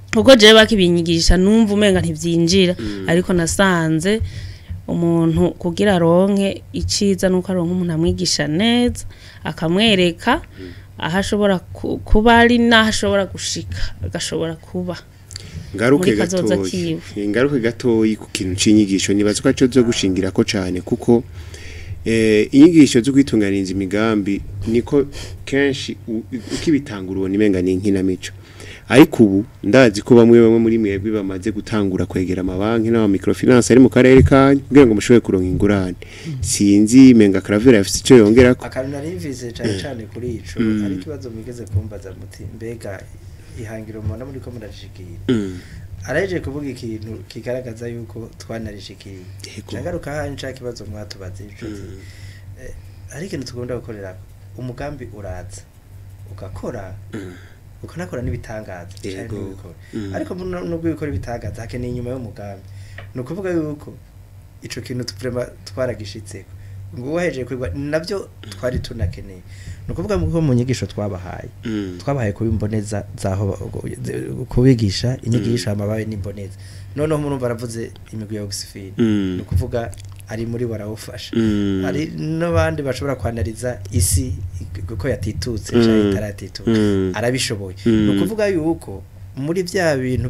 Kuko jewe bakibinyigisha numva umenga ntivyinjira, ariko nasanze umuntu kugira aronke iciza nuko aronka umuntu amwigisha neza, akamwereka aho ashobora kuba ari n'aho ashobora gushika, agashobora kuba. Ngaruke gatoyi ku kintu c'inyigisho, nibaza ko aco zo gushingirako cane, kuko inyigisho zo kwitunganiriza imigambi niko kenshi ukibitangura ubona imenga ni inkinamico. Ariko ubu ndazi ko bamwe muri mwebwe bamaze gutangura kwegera amabanki n'ama microfinance ari mu karere kanyu kugira ngo mushobore kuronka ingurane. Sinzi menga Claver afite ico yongerako. Akantu narimvise cyane cyane kuri ico, ari kibazo mwigeze kumbaza muti mbega ihangiro mubona muri ko murashikira. Araje kuvuga ikintu kigaragaza yuko twanarishikiye. Nagaruka hanye ca kibazo mwatubaze ico. Ari ikintu tugomba gukorera, umugambi uraza ugakora ukanakora n'ibitangaza cyane n'ibikora, ariko nubwo ibikora ibitangaza hakeneye inyuma y'umugambi. Ni ukuvuga yuko ico kintu vraiment twaragishitseko, ngo wahejeje kwigwa navyo twari tunakeneye. Ni ukuvuga ko mu nyigisho twabahaye kuba imboneza zaho kubigisha inyigisho amabaye n'imboneza. Noneho murumva baravuze imigwi ya Oxfine, ni ukuvuga ari muri barawufasha, hari n'abandi bashobora kwanariza isi kuko yatitutse cyangwa itaratituka, arabishoboye. Ni ukuvuga yuko muri bya bintu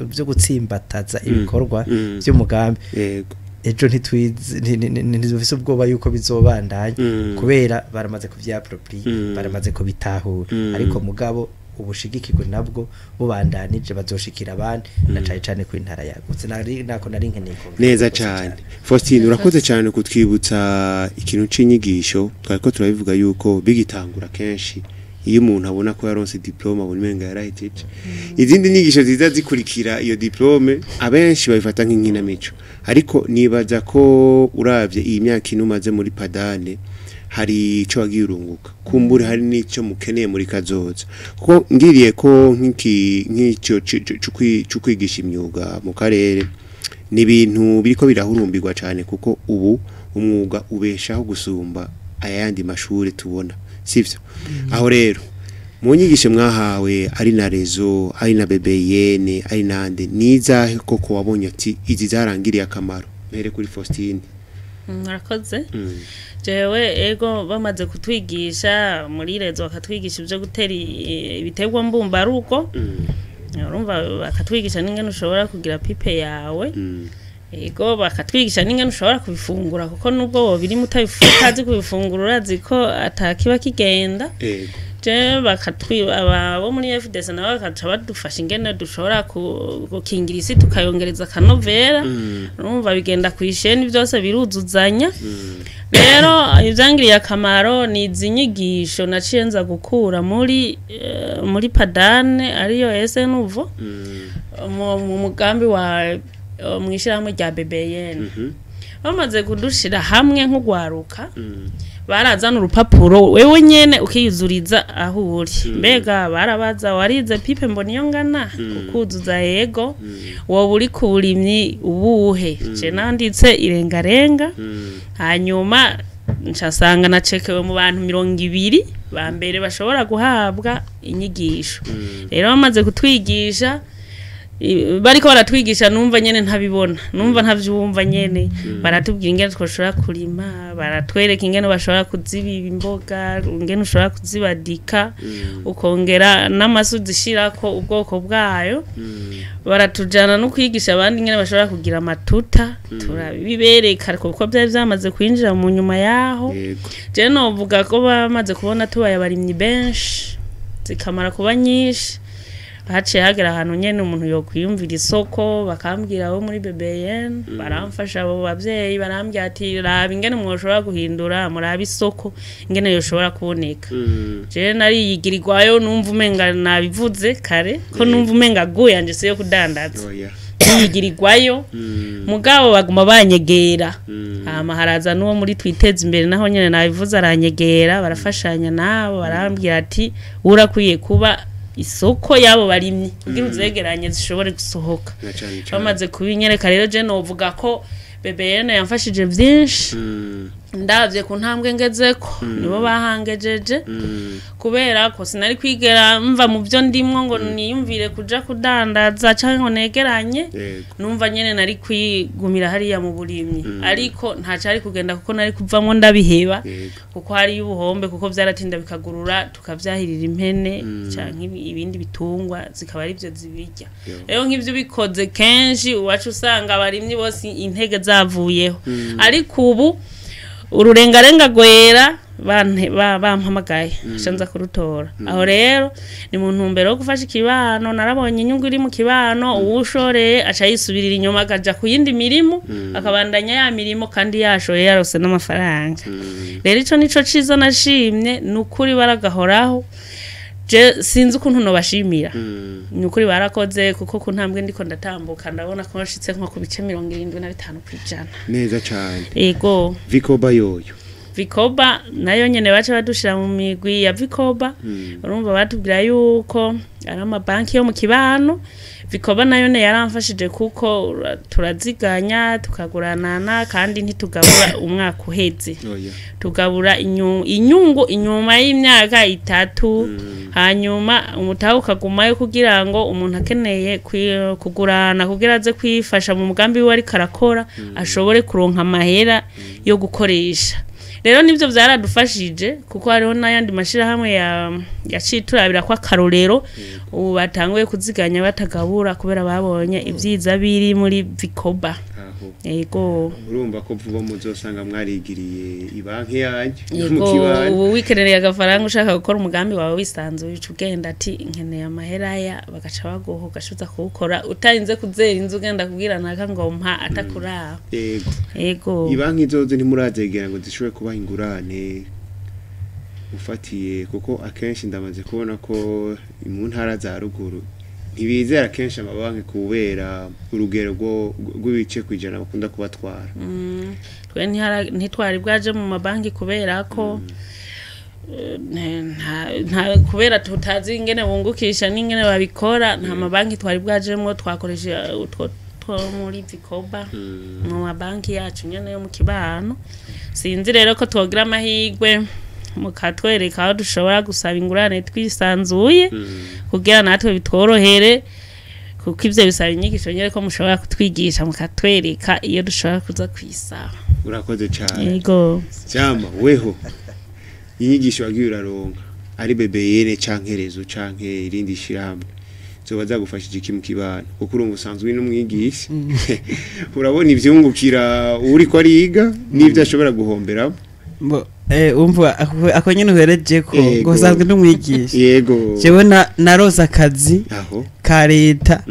byo gutsimbataza ibikorwa by'umugambi, ejo ntitwifise ubwoba yuko bizobandanya, kubera baramaze kuvyaproprier, baramaze kubitahura. Ariko mugabo ubushigikirwe nabwo bubandanije bazoshikira abandi, na cane cane ku intara yagutse. Nako nari nkeneye neza cyane. Faustin, urakoze cyane kutwibutsa ikintu c'inyigisho. Twariko turabivuga yuko bigitangura kenshi iyo umuntu abona ko yaronse diplome abona imenga yarahejeje, izindi nyigisho ziza zikurikira iyo diplome abenshi babifata nk'inkinamico. Ariko nibaza ko uravye iyi myaka inumaze muri Padane hari ico wagiye urunguka, kumbure hari n'ico mukeneye muri kazoza. Kuko ngiriye ko nk'icyo cyo kwigisha imyuga mu karere ni ibintu biriko birahurumbirwa cyane, kuko ubu umwuga ubeshaho gusumba ayandi mashuri tubona. Sivyo? Aho rero mu nyigisho mwahawe ari na rezo, ari na BBN, ari nande, nizahe koko wabonye ati izi zarangiriye akamaro? Mpere kuri Faustine. Murakoze. Jewe ego bamaze kutwigisha muri rezo, bakatwigisha ibyo gutera ibiterwa mbumbarugo, urumva bakatwigisha n'ingene ushobora kugira pipe yawe. Ego bakatwigisha n'ingene ushobora kubifungura, kuko nubwo wobirimo utazi kubifungura urazi ko atakiba kigenda. Ego. Je bakatwi abo muri FDC nabo bakaca badufasha ingene dushobora gukingira isi tukayongereza akanovera. Urumva bigenda ku isheni, byose biruzuzanya. Rero ivyangiriye akamaro ni izi nyigisho naciye nza gukura muri Padane, ariyo ese nuvo mu mugambi wa mw'ishirahamwe rya BBN. Bamaze kudushira hamwe nk'ugwaruka, barazana urupapuro, wewe nyene ukiyuzuriza aho uri. Mbega barabaza: warize pipe mbona iyo ngana? Ukuzuza yego. Wowe uri ku burimyi ubuhe? Je nanditse irengarenga. Hanyuma ncasanga nacekewe mu bantu 20 ba mbere bashobora guhabwa inyigisho. Rero bamaze kutwigisha, bariko baratwigisha numva nyene ntabibona, numva ntavyumva nyene. Baratubwira ingene twoshobora kurima, baratwereka ingene bashobora kuzibiba imboga, ingene ushobora kuzibadika, ukongera n'amasu zishirako ubwoko bwayo. Baratujana no kwigisha abandi ingene bashobora kugira amatuta, turabibereka kuko byari byamaze kwinjira mu nyuma yaho. Je novuga ko bamaze kubona tubaye abarimyi benshi, zikamara kuba nyinshi, haciye hagera ahantu nyene umuntu yokwiyumvira isoko, bakambwira abo muri BBN baramfasha. Abo bavyeyi barambwira ati: raba ingene mwoshobora guhindura, murabe isoko ingene yoshobora kuboneka. Je nariyigirirwayo, numva umenga nabivuze kare ko numva umenga aguye anje siyo kudandaza. Oya. Niyigirirwayo, mugabo baguma banyegera. Hama haraza n'uwo muri Twiteze Imbere, naho nyene nabivuze, aranyegera, barafashanya nabo, barambwira ati: urakwiye kuba isoko y'abo barimyi kugira uzegeranye zishobore gusohoka. Na cane cane. Bamaze kubinyereka rero, je novuga ko BBN yamfashije vyinshi. Ndavye ku ntambwe ngezeko, nibo bahangejeje, kubera ko sinari kwigera mva mu byo ndimwo ngo niyumvire kuja kudandaza canke ngo negeranye. Numva nyene nari kwigumira hariya mu burimyi, ariko ntacari kugenda kuko nari kuvamwo ndabiheba, kuko hari ubuhombe, kuko vyaratinda bikagurura, tukavyahirira impene canke ibindi bitungwa zikaba ari byo zibirya. Rero nk'ivyo bikoze kenshi uwacu usanga abarimyi bose intege zavuyeho, ariko ubu ururengarenga gwera bampamagaye nza kurutora. Aho rero ni mu ntumbero yo gufasha ikibano. Narabonye inyungu iri mu kibano, uwushoreye aca yisubirira inyuma akaja ku yindi mirimo, akabandanya ya mirimo kandi yashoye yarose n'amafaranga. Rero ico nico ciza nashimye, ni ukuri baragahoraho. Je sinzi ukuntu nobashimira, ni ukuri barakoze, kuko ku ntambwe ndiko ndatambuka ndabona ko nshitse nko ku bice 75%. Neza cane. Ego. Vikoba yoyo? Vikoba nayo nyene baca badushira mu migwi ya Vikoba. Urumva batubwira yuko ari amabanki yo mu kibano. Vikoba nayo ne yaramfashije kuko turaziganya, tukaguranana, kandi ntitugabura umwaka uheze. Oya. Tugabura inyungu inyuma y'imyaka 3, hanyuma umutahe ukagumayo kugira ngo umuntu akeneye kugurana kugira aze kwifasha mu mugambi wiwe ariko arakora ashobore kuronka amahera yo gukoresha. Rero nivyo vyaradufashije, kuko hariho n'ayandi mashirahamwe ya yaciye turabira ko akarorero, ubu batanguye kuziganya batagabura kubera babonye ibyiza biri muri Vikoba. Aho. Yego. Urumva ko vuba muzosanga mwarigiriye ibanki yanyu mu Yego. kibano. Ubu wikenereye agafaranga, ushaka gukora umugambi wawe wisanzuye, uca ugenda ati: nkeneye amahera ya, bagaca baguha, ugashuza kuwukora utarinze kuzera inzu ugenda kubwira naka ngo mpa atakuraba. Yego. Yego. Ibanki zozo ntimurazegera ngo zishobore kubaha ingurane ufatiye, kuko akenshi ndamaze kubona ko mu ntara za ruguru ntibizera kenshi amabanki kubera urugero rw'ibice 100 bakunda kubatwara. Twe ntitwari bwaje mu mabanki kubera ko kubera tutazi ingene bungukisha n'ingene babikora. Nta mabanki twari bwajemwo, twakoresha utwo two muri Vikoba mu mabanki yacu nyene yo mu kibano. Sinzi rero ko twogira amahirwe Mukatwereka aho dushobora gusaba ingurane twisanzuye kugira natwe bitworohere, kuko ivyo bisaba inyigisho nyene ko mushobora kutwigisha mukatwereka iyo dushobora kuza kwisaba. Urakoze cyane. Yego. Jama weho inyigisho wagiye uraronka ari BBN canke rezo canke irindi shirahamwe zoba zagufashije iki mu kibano, kuko urumva usanzwe n'umwigisha urabona ivyungukira uri ko ariga n'ivyo ashobora guhomberamo. Umva ako nyene uhereje ko ngo usanzwe n'umwigisha. Yego. Jewe narose akazi aho ka leta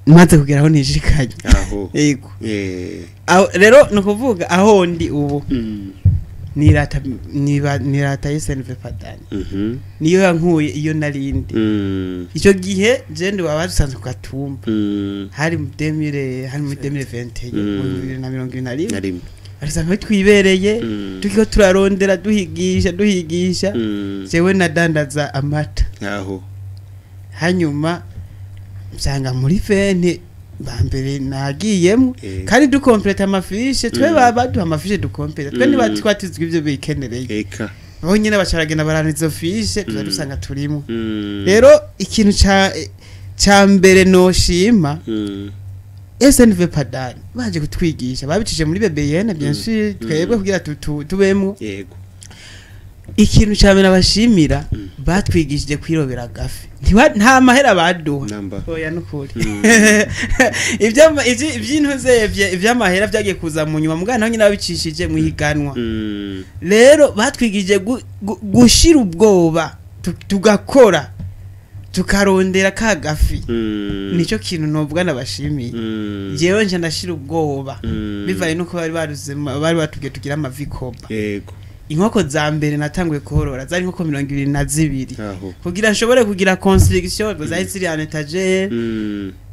maze kugera aho nishikanye. Aho. Yego. Rero nukuvuga aho ndi ubu nirata nirata SNV Padani. Niyo yankuye iyo narindi. Ico gihe je ndi wabasanzwe kugatumba. Hari mu 2021 mu 2021. Arisanzwe twibereye tukiko turarondera duhigisha jewe nadandaza amata. Aho. Hanyuma nsanga muri fente bambere nagiyemo kandi dukompleta amafishe twe baduha amafishe dukompleta twe niba twatizwe ivyo bikenereye. Eka. Aho nyene bacaragenda baranizo fishe tuzadusanga turimo. Rero ikintu ca mbere no shima SNV Padani baje kutwigisha babicije muri BBN bien sûr twebwe kugira tubemwo. Yego. Ikintu ca mbere abashimira batwigishije kwirobera gafe. Nta mahera baduha. Oya nukuri. Ivyintuze ivy'amahera vyagiye kuza mu nyuma mugana naho nyine babicishije mu higanwa. Rero batwigishije gushira ubwoba tugakora tukarondera ka gafi. Nico kintu nobwa nabashimiye. Jewe nje ndashira ubwoba bivaye nuko bari baruze bari batubwiye tugira amavikoba. Yego. Inkoko za mbere natanguye korora zari inkoko 22 kugira nshobore kugira construction zari ziri en étagère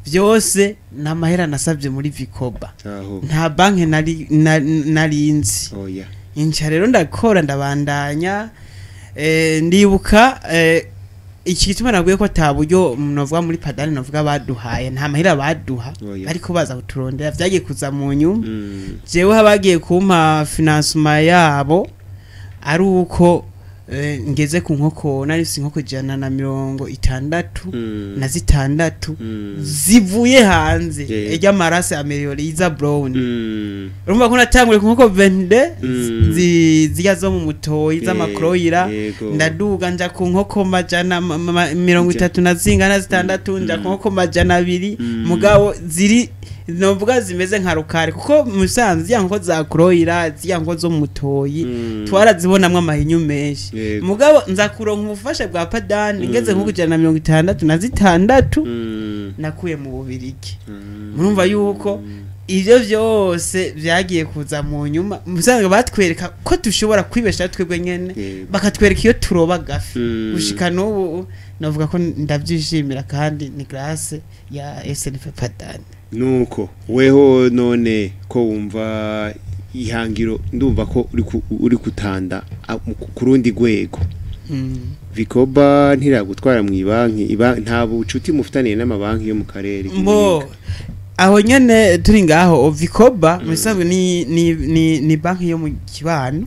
byose namahera nasabye muri Vikoba. Nta banki nari nzi. Oya. Inca rero ndakora ndabandanya ndibuka iki gituma naguye ko ataburyo novuga muri Padani novuga baduhaye nta mahera baduha ariko baza kuturondera vyagiye kuza mu nyuma. Jewe habagiye kumpa financement yabo ari uko ngeze ku nkoko nari si inkoko 166 na 6 zivuye hanze ejya marase ameliore iza brown. Urumva ko natangure ku nkoko 22 zijya zo mu mutoyi z'amakroyira ndaduga nja ku nkoko 136 nja ku nkoko 200 mugabo ziri novuga zimeze nka rukari kuko musanze ya nkoko za kroyira ziya nkoko zo mutoyi twarazibonamwe amahinyu menshi. Mugabo nza kuronka ubufasha bwa Padani ngeze nko 166 nakuye mu Bubirigi. Murumva yuko ivyo vyose vyagiye kuza mu nyuma musanze batwereka ko dushobora kwibesha twebwe nyene bakatwereka iyo turoba gafi gushika n'ubu navuga ko ndavyishimira kandi ni grâce ya SNV Padani. Nuko weho none ko wumva ihangiro ndumva ko uri kutanda ku rundi rwego. Vikoba ntiragutwara mu ibanki nta bucuti mufitaniye n'amabanki yo mu karere. Mbo aho nyene turi ngaho Vikoba musanzwe ni banki yo mu kibano.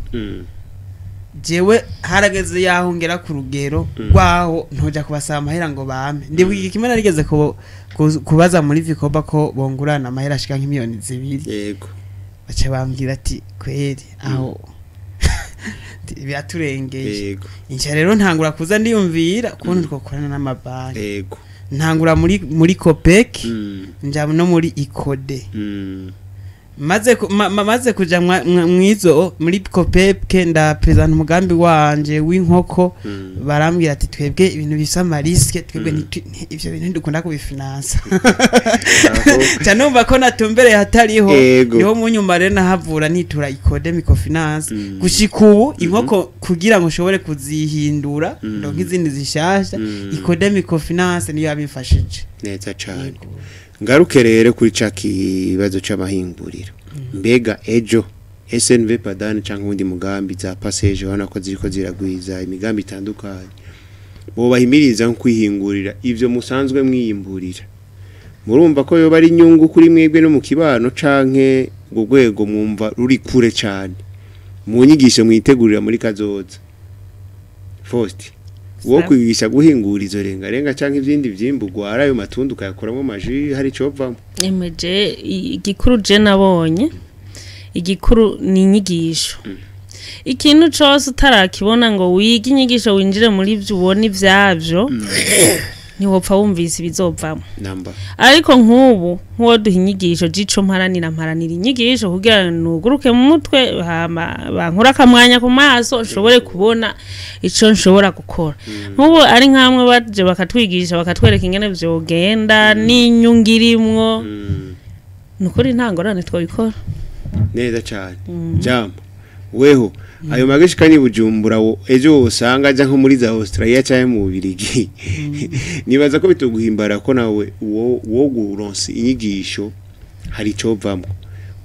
Jewe harageze yaho ngera ku rugero rwaho ntoja kubasaba amahera ngo bame. Ndibuka kimwe narigeze kubaza muri Vikoba ko bongurana amahera ashika nk'imiliyoni 2. Yego. Baca bambwira ati kweri aho biraturengeye. Yego. Inca rero ntangura kuza ndiyumvira kuntu twokorana n'amabanki. Yego. Ntangura muri Copec nja no muri Icode. Maze kuja mwizo muri Copec ndapresenta umugambi wanje w'inkoko barambwira ati twebwe ibintu bisa amariske twebwe ivyo bintu ndukunda kubifinansa. Canumva ko natumbereye hatariho niho mu nyuma rero nahavura nitura Icode microfinance gushika ubu inkoko kugira ngo nshobore kuzihindura ndonke izindi zishasha Icode microfinance niyo yabimfashije neza cyane. Ngaruke rero kuri ca kibazo c'amahinguriro. Mbega ejo SNV Padani canke undi mugambi za passage ubona ko ziriko ziragwiza imigambi itandukanye bo bahimiriza kwihingurira ivyo musanzwe mwiyimburira, murumva ko yoba ari inyungu kuri mwebwe no mu kibano canke ubwo rwego mwumva ruri kure cyane Mu nyigisho mwitegurira muri kazoza. Faustin, wo kwigisha guhingura izo rengarenga canke ivyindi vyimbugwa ari ayo matunda ukayakoramo amaji hari icovamo. Emeje igikuru je nabonye igikuru ni inyigisho. Ikintu cose utarakibona ngo wige inyigisho winjire muri ivyo ubone ivyavyo ntiwopfa wumvise ibizovamo. Namba. Ariko nk'ubu nk'uwo duha inyigisho jico mparanira inyigisho kugira nuguruke mu mutwe hama bankura akamwanya ku maso nshobore kubona ico nshobora gukora. Nk'ubu ari nkamwe baje bakatwigisha bakatwereka ingene vyogenda n'inyungu irimwo. Nukuri nta ngorane twabikora. Neza cyane. Jambo. Weho ayo magishika ni Bujumbura ejo usanga aja nko muri za Australia cyangwa mu Bubiligi. Nibaza ko bituguhimbara ko nawe wo guronse inyigisho hari icovamwo.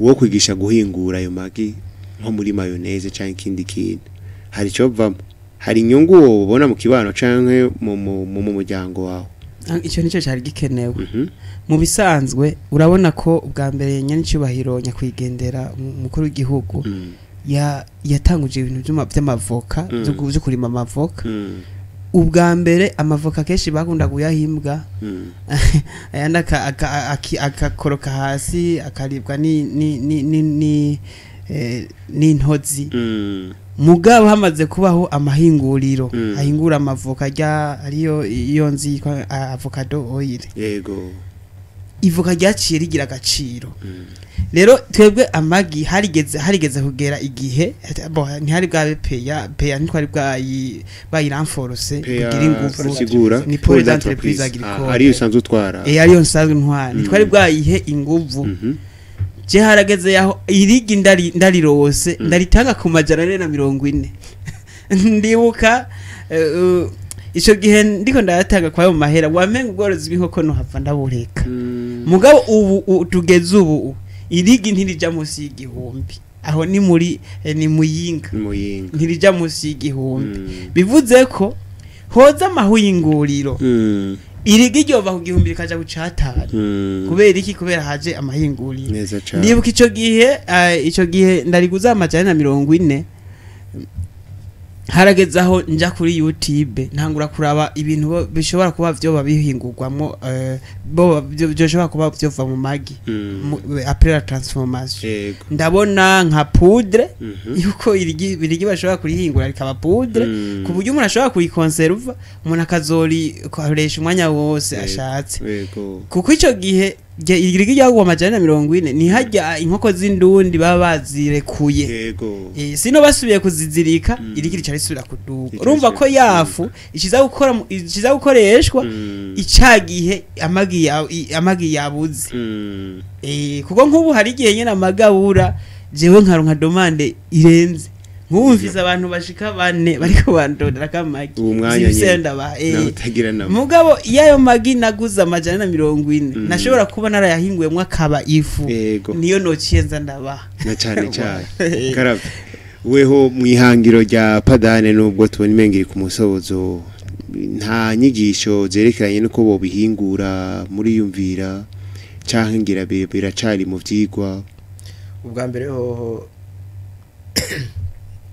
Wo kwigisha guhingura ayo magi nko muri mayonnaise cyangwa ikindi kintu. Hari icovamwo. Hari inyungu wobona mu kibano canke mu muryango wawe. Icyo nicyo cyari gikenewe. Mu bisanzwe urabona ko ubwa mbere nyanicubahiro nyakwigendera umukuru w'igihugu yatanguje ibintu by'amavoka byo kurima amavoka. Ubwa mbere amavoka kenshi bakunda kuyahimbwa ayandi akakoroka hasi akaribwa n'intozi. Mugabo hamaze kubaho amahinguriro ahingura amavoka rya ariyo iyo nzi yitwa avocado oil. Yego. Ivoka ryaciye rigira agaciro. Rero twebwe amagi harigeze kugera igihe ntihari bwabe peya ntitwari bayiramforce kugira ingufu ni pole d'entreprise agricole ariyo usanzwe utwara ariyo nsanzwe ntwara ntitwari bwayihe ingufu. Je harageze yaho irigi ndarirose ndaritanga ku 440. Ndibuka ico gihe ndiko ndayatanga kwa yo mahera wamenga ubworozi bw'inkoko no hava ndabureka. Mugabo ubu tugeze ubu irigi ntirija munsi y'igihumbi. Aho ni muri ni Muyinga. Ntirija munsi y'igihumbi. Bivuze ko hoza amahinguriro. Irigi ryova ku gihumbi rikaja ku catanu. Kubera iki? Kubera haje amahinguriro. Ndibuka ico gihe ndariguza 440. Harageze aho nja kuri YouTube ntangura kuraba ibintu bishobora kuba vyo babihingurwamo byo kuba vyova mu magi après la transformation. Ndabona nka poudre yuko irigi bashobora kurihingura rikaba poudre ku buryo umuntu ashobora kuyikonserva umuntu akazori koresha umwanya wose ashatse. Kuko ico gihe irigi ryagwa 440 ni hajya inkoko z'indundi baba bazirekuye. Sino basubiye kuzizirika irigi rica risubira kuduga. Urumva ko yafu ikiza gukoreshwa icagihe amagi yabuze. Kuko nk'ubu hari igihe nyene amagabura jewe nkaronka demande irenze. Nkumvise abantu bashika bane bariko bandondera kamagi. Mugabo iyayo magi naguza 440 nashobora kuba narayahinguyemwo akaba ifu. Niyo nociye nza ndabaha. Na cyane cyane. Karave. Weho mwihangiro rya Padane nubwo tubona imengiri ku musozo nta nyigisho zerekeranye nuko bo bihingura muri yumvira canke ngira biracari mu vyigwa. Ubwa mbere hoho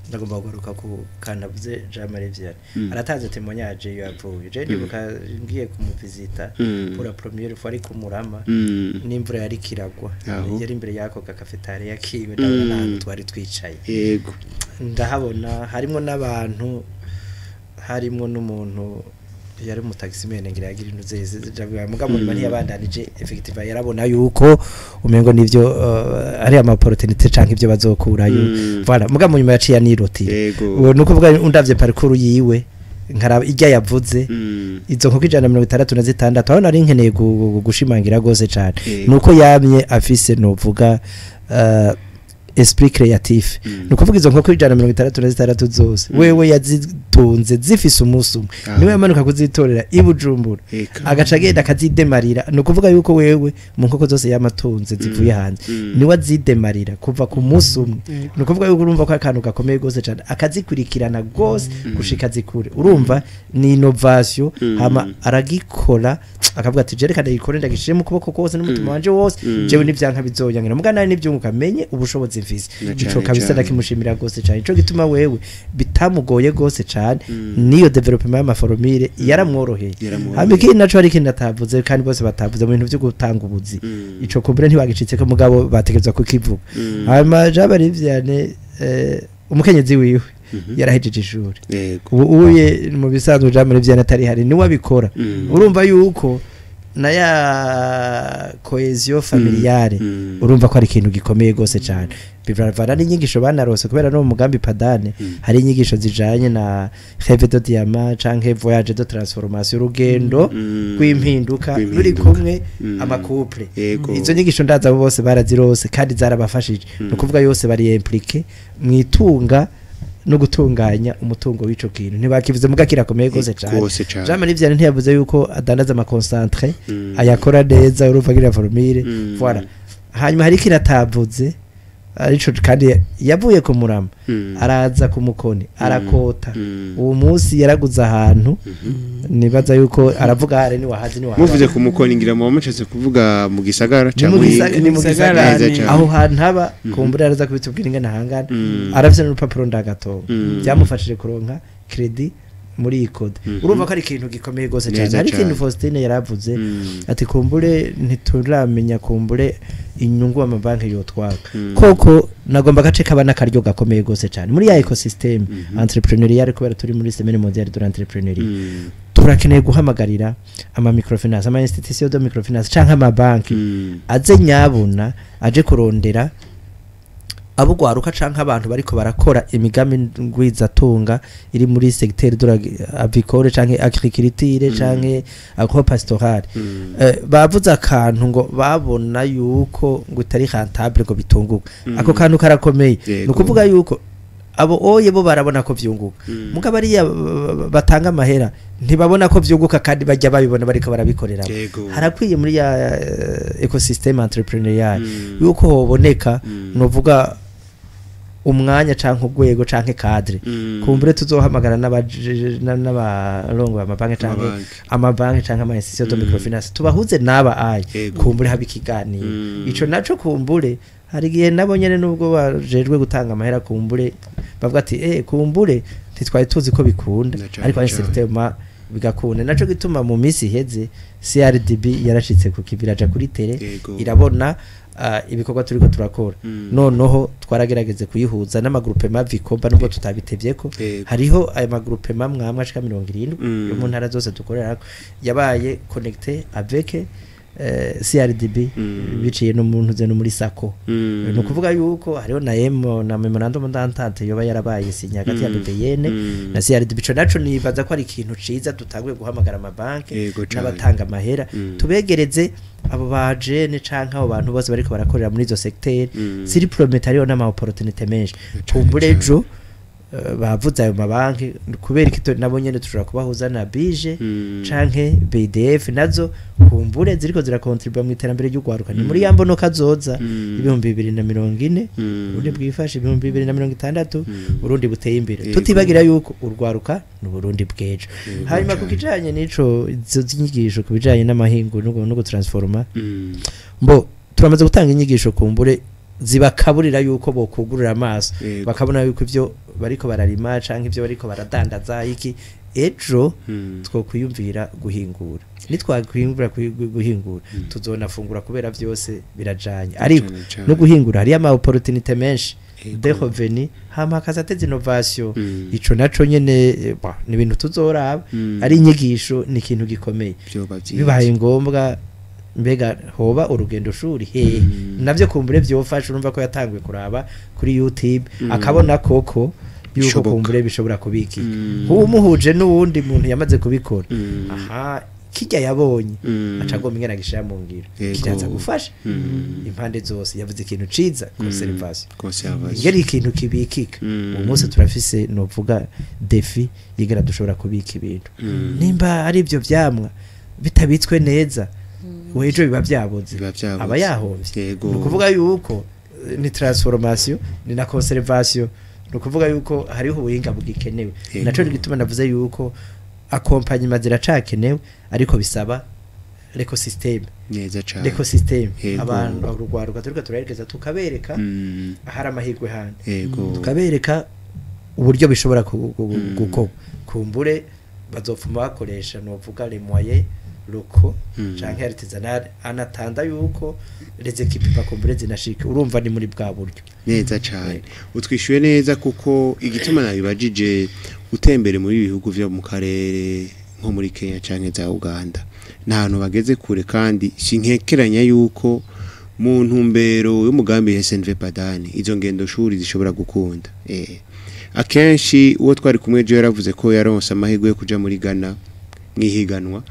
ndagomba kugaruka ku kanavuze Jean Marie Vianney aratanze témoignage iyo yavuye. Je ndibuka ngiye kumuvizita pour la première fois ari kumurama n'imvura yari kiragwa yari imbere yako cafetaria kiwe ndabona ahantu twari twicaye. Yego. Ndahabona harimo n'abantu harimo n'umuntu yari mu taxi mene ngira yagira intuze javuye mugabo nyuma ntiyabandanije effectivement yarabona yuko umengo nivyo ari ama opportunité canke ivyo bazokurayo. Voilà mugabo nyuma yaciye anirotira. Nuko vuga undavye parcours yiwe nkaraba ijya yavuze izo nkoko 166 aho nari nkeneye gushimangira gose cyane nuko yamye afise novuga esprit créatif. Nukuvuga izo nkoko 166 zose wewe yazitunze zifise umunsi umwe niwe yamanuka kuzitorera ibujumbura agaca agenda akazidemarira. Nukuvuga yuko wewe mu nkoko zose yamatunze zivuye hanze niwe azidemarira kuva ku munsi umwe. Nukuvuga yuko urumva ko akantu gakomeye gose cyane akazikurikirana gose gushika zikure. Urumva ni innovation hama aragikora Akavuga ati jereka ndayikore, ndagishire mu kuboko kose n'umutima wanje wose, jewe nivyanka bizoyangira, muga nari nivyunguka, menye ubushobozi mfise. Na Ico cane kabisa cane. ndakimushimira gose cane. Ico gituma wewe bitamugoye gose cane, niyo développement y'ama formules yaramworoheye. Yaramworoheye. Hama ikindi naco, hari ikindi atavuze kandi bose batavuze mu bintu vyo gutanga ubuzi. Ico kumbure ntibagicitse ko, mugabo bategerezwa kukivuga. Hanyuma Jean Marie Vianney, umukenyezi wiwe yarahejeje ishuri. Ubu uye mu bisanzwe Jean Marie Vianney atari hari niwe abikora. Urumva yuko na ya cohésion familiale, urumva ko ari ikintu gikomeye gose cyane, biravana n'inyigisho banarose, kubera no mu mugambi PADANE hari inyigisho zijanye na rêve de diamant canke voyage de transformation, urugendo rw'impinduka ruri Rw'impinduka. kumwe ama couples. Izo nyigisho ndaza abo bose barazirose kandi zarabafashije. Ni ukuvuga yose bari impliqué mu itunga no gutunganya umutungo w'ico kintu. Ntibakivuze muga kirakomeye gose cyane. Gose cane. Jean Marie Vianney ntiyavuze yuko adandaza ama concentrés, ayakora neza, urumva agira formule. Voilà. Hanyuma hari ikintu atavuze arico, kandi yavuye ku Murama, araza ku Mukoni, arakota. Uwo munsi yaraguze ahantu, nibaza yuko aravuga hari ni wahazi ni wahazi. Muvuze ku Mukoni, ngira mu mushatse kuvuga mu gisagara Ni mu canke ni mu gisagara. Neza cane. Aho hantu haba kumbura araza kubitubwira ingene hangana. Arafise n'urupapuro ndagatongo byamufashije kuronka crédit muri iyi code. Urumva ko ari ikintu gikomeye gose cyane. Neza Hari ikintu cane. Faustine yaravuze ati kumbure ntituramenya kumbure inyungu amabanki yotwaka. Koko nagomba gace kaba n'akaryo gakomeye gose cyane muri ya écosystème entrepreneurial, kubera turi muri semaine mondiale de l'entrepreneuriat. Turakeneye guhamagarira ama microfinance, ama institution de microfinance canke amabanki aze nyabuna aje kurondera abo gwaruka canke abantu bariko barakora imigambi ngwizatunga iri muri secteur de l'avicole canke agriculture canke agro-pastoral. Bavuze akantu ngo babona yuko ngo itari rentable, ngo bitunguka. Ako kantu karakomeye. Ni ukuvuga yuko abo oye bo barabona ko vyunguka, mugabo ariya batanga amahera ntibabona ko vyunguka, kandi bajya babibona bariko barabikorera. Harakwiye muri ya écosystème entrepreneurial yuko hoboneka, novuga umwanya canke urwego canke cadre, kumbure tuzohamagara n'abarongo amabanki canke Amabanki. amabanki canke ama institution de microfinance, tubahuze n'aba ayi, kumbure haba ikiganiro. Ico naco kumbure hari igihe nabo nyene, nubwo bajejwe gutanga amahera, kumbure bavuga ati kumbure ntitwari tuzi ko bikunda. Na cane Ariko cane. certainement bigakunda. Naco gituma mu minsi iheze CRDB yarashitse ku kibiraja kuri terrain, irabona ibikorwa turiko turakora. Noneho twaragerageze kuyihuza n'ama groupements Vicoba, nubwo tutabitevyeko. Hariho ayo ma groupements mwamwe ashika 70 yo mu ntara zose dukorerako yabaye connecté avec CRDB, biciye no mu ntuze no muri SACCO. Ni ukuvuga yuko hariho na M na memorandum d'entente yoba yarabaye sinya hagati ya BBN na CRDB. Ico naco nibaza ko ari ikintu ciza, dutanguye guhamagara amabanki Yego cane. n'abatanga amahera, tubegereze abo bajene canke abo bantu bose bariko barakorera muri izo secteur ziri prometteur. Hariho n'ama opportunité menshi. Kumbure ejo bavuze ayo mabanki, kubera iki nabo nyene dushobora kubahuza na BIJE canke BDF, nazo kumbure ziriko zirakontribuwa mu iterambere ry'ugwaruka. Ni muri ya mbono kazoza 2040, Burundi bwifashe, 2060, Burundi buteye imbere. Tutibagira yuko urwaruka ni Burundi bw'ejo. Hanyuma ku kijanye n'ico, izo nyigisho ku bijanye n'amahingo no gutransforma, mbo turamaze gutanga inyigisho kumbure zibakaburira yuko bokugurura amaso, bakabona yuko ivyo bariko bararima canke ivyo bariko baradandaza iki ejo twokwiyumvira guhingura. Nitwakwiyumvira guhingura, tuzonafungura, kubera vyose birajanye. Ariko Cane cane. no guhingura hariyo ama opportunité menshi de revenu, hama hakaza des innovation. Ico naco nyene bah, ni ibintu tuzoraba. Ari inyigisho, ni ikintu gikomeye. Vyoba vyiza. Bibaye ngombwa, mbega hoba urugendo shuri hehe? Navyo kumbure vyofasha. Urumva ko yatanguye kuraba kuri YouTube, akabona koko yuko Bishoboka. kumbure bishobora kubikika. Nk'umuhuje n'uwundi muntu yamaze kubikora, aha kijya yabonye, aca agomba ingene agishira mu ngiro. Kiraza gufasha impande zose. Yavuze ikintu ciza, conservation, Conservation. ingene ikintu kibikika. Uwo munsi turafise, novuga, défi yigera dushobora kubika ibintu. Nimba ari ibyo vyamwa bitabitswe neza, ejo biba byaboze. Biba vyaboze. Aba yahombye. Ni ukuvuga yuko ni transformation, ni na conservation. Ni ukuvuga yuko hariho ubuhinga bugikenewe. Naco gituma navuze yuko accompagnement ziracakenewe, ariko bisaba l'écosystème. Neza cane. L'écosystème, Yego. abantu urugwaruka turiko turaherekeza, tukabereka ahari amahirwe handi, tukabereka uburyo bishobora gukorwa. Kumbure bazopfuma bakoresha, novuga, les moyens locaux canke artisanal, anatanda yuko les équipes bakumbure zinashike. Urumva ni muri bwa buryo. Neza cane, utwishuye neza, kuko igituma nabibajije, utembere muri bihugu vyo mu karere nko muri Kenya canke za Uganda, nta hantu bageze kure, kandi sinkekeranya yuko mu ntumbero y'umugambi SNV Padani izo ngendo shuri zishobora gukunda. Akenshi uwo twari kumwe je yaravuze ko yaronse amahirwe yo kuja muri Ghana mwihiganwa.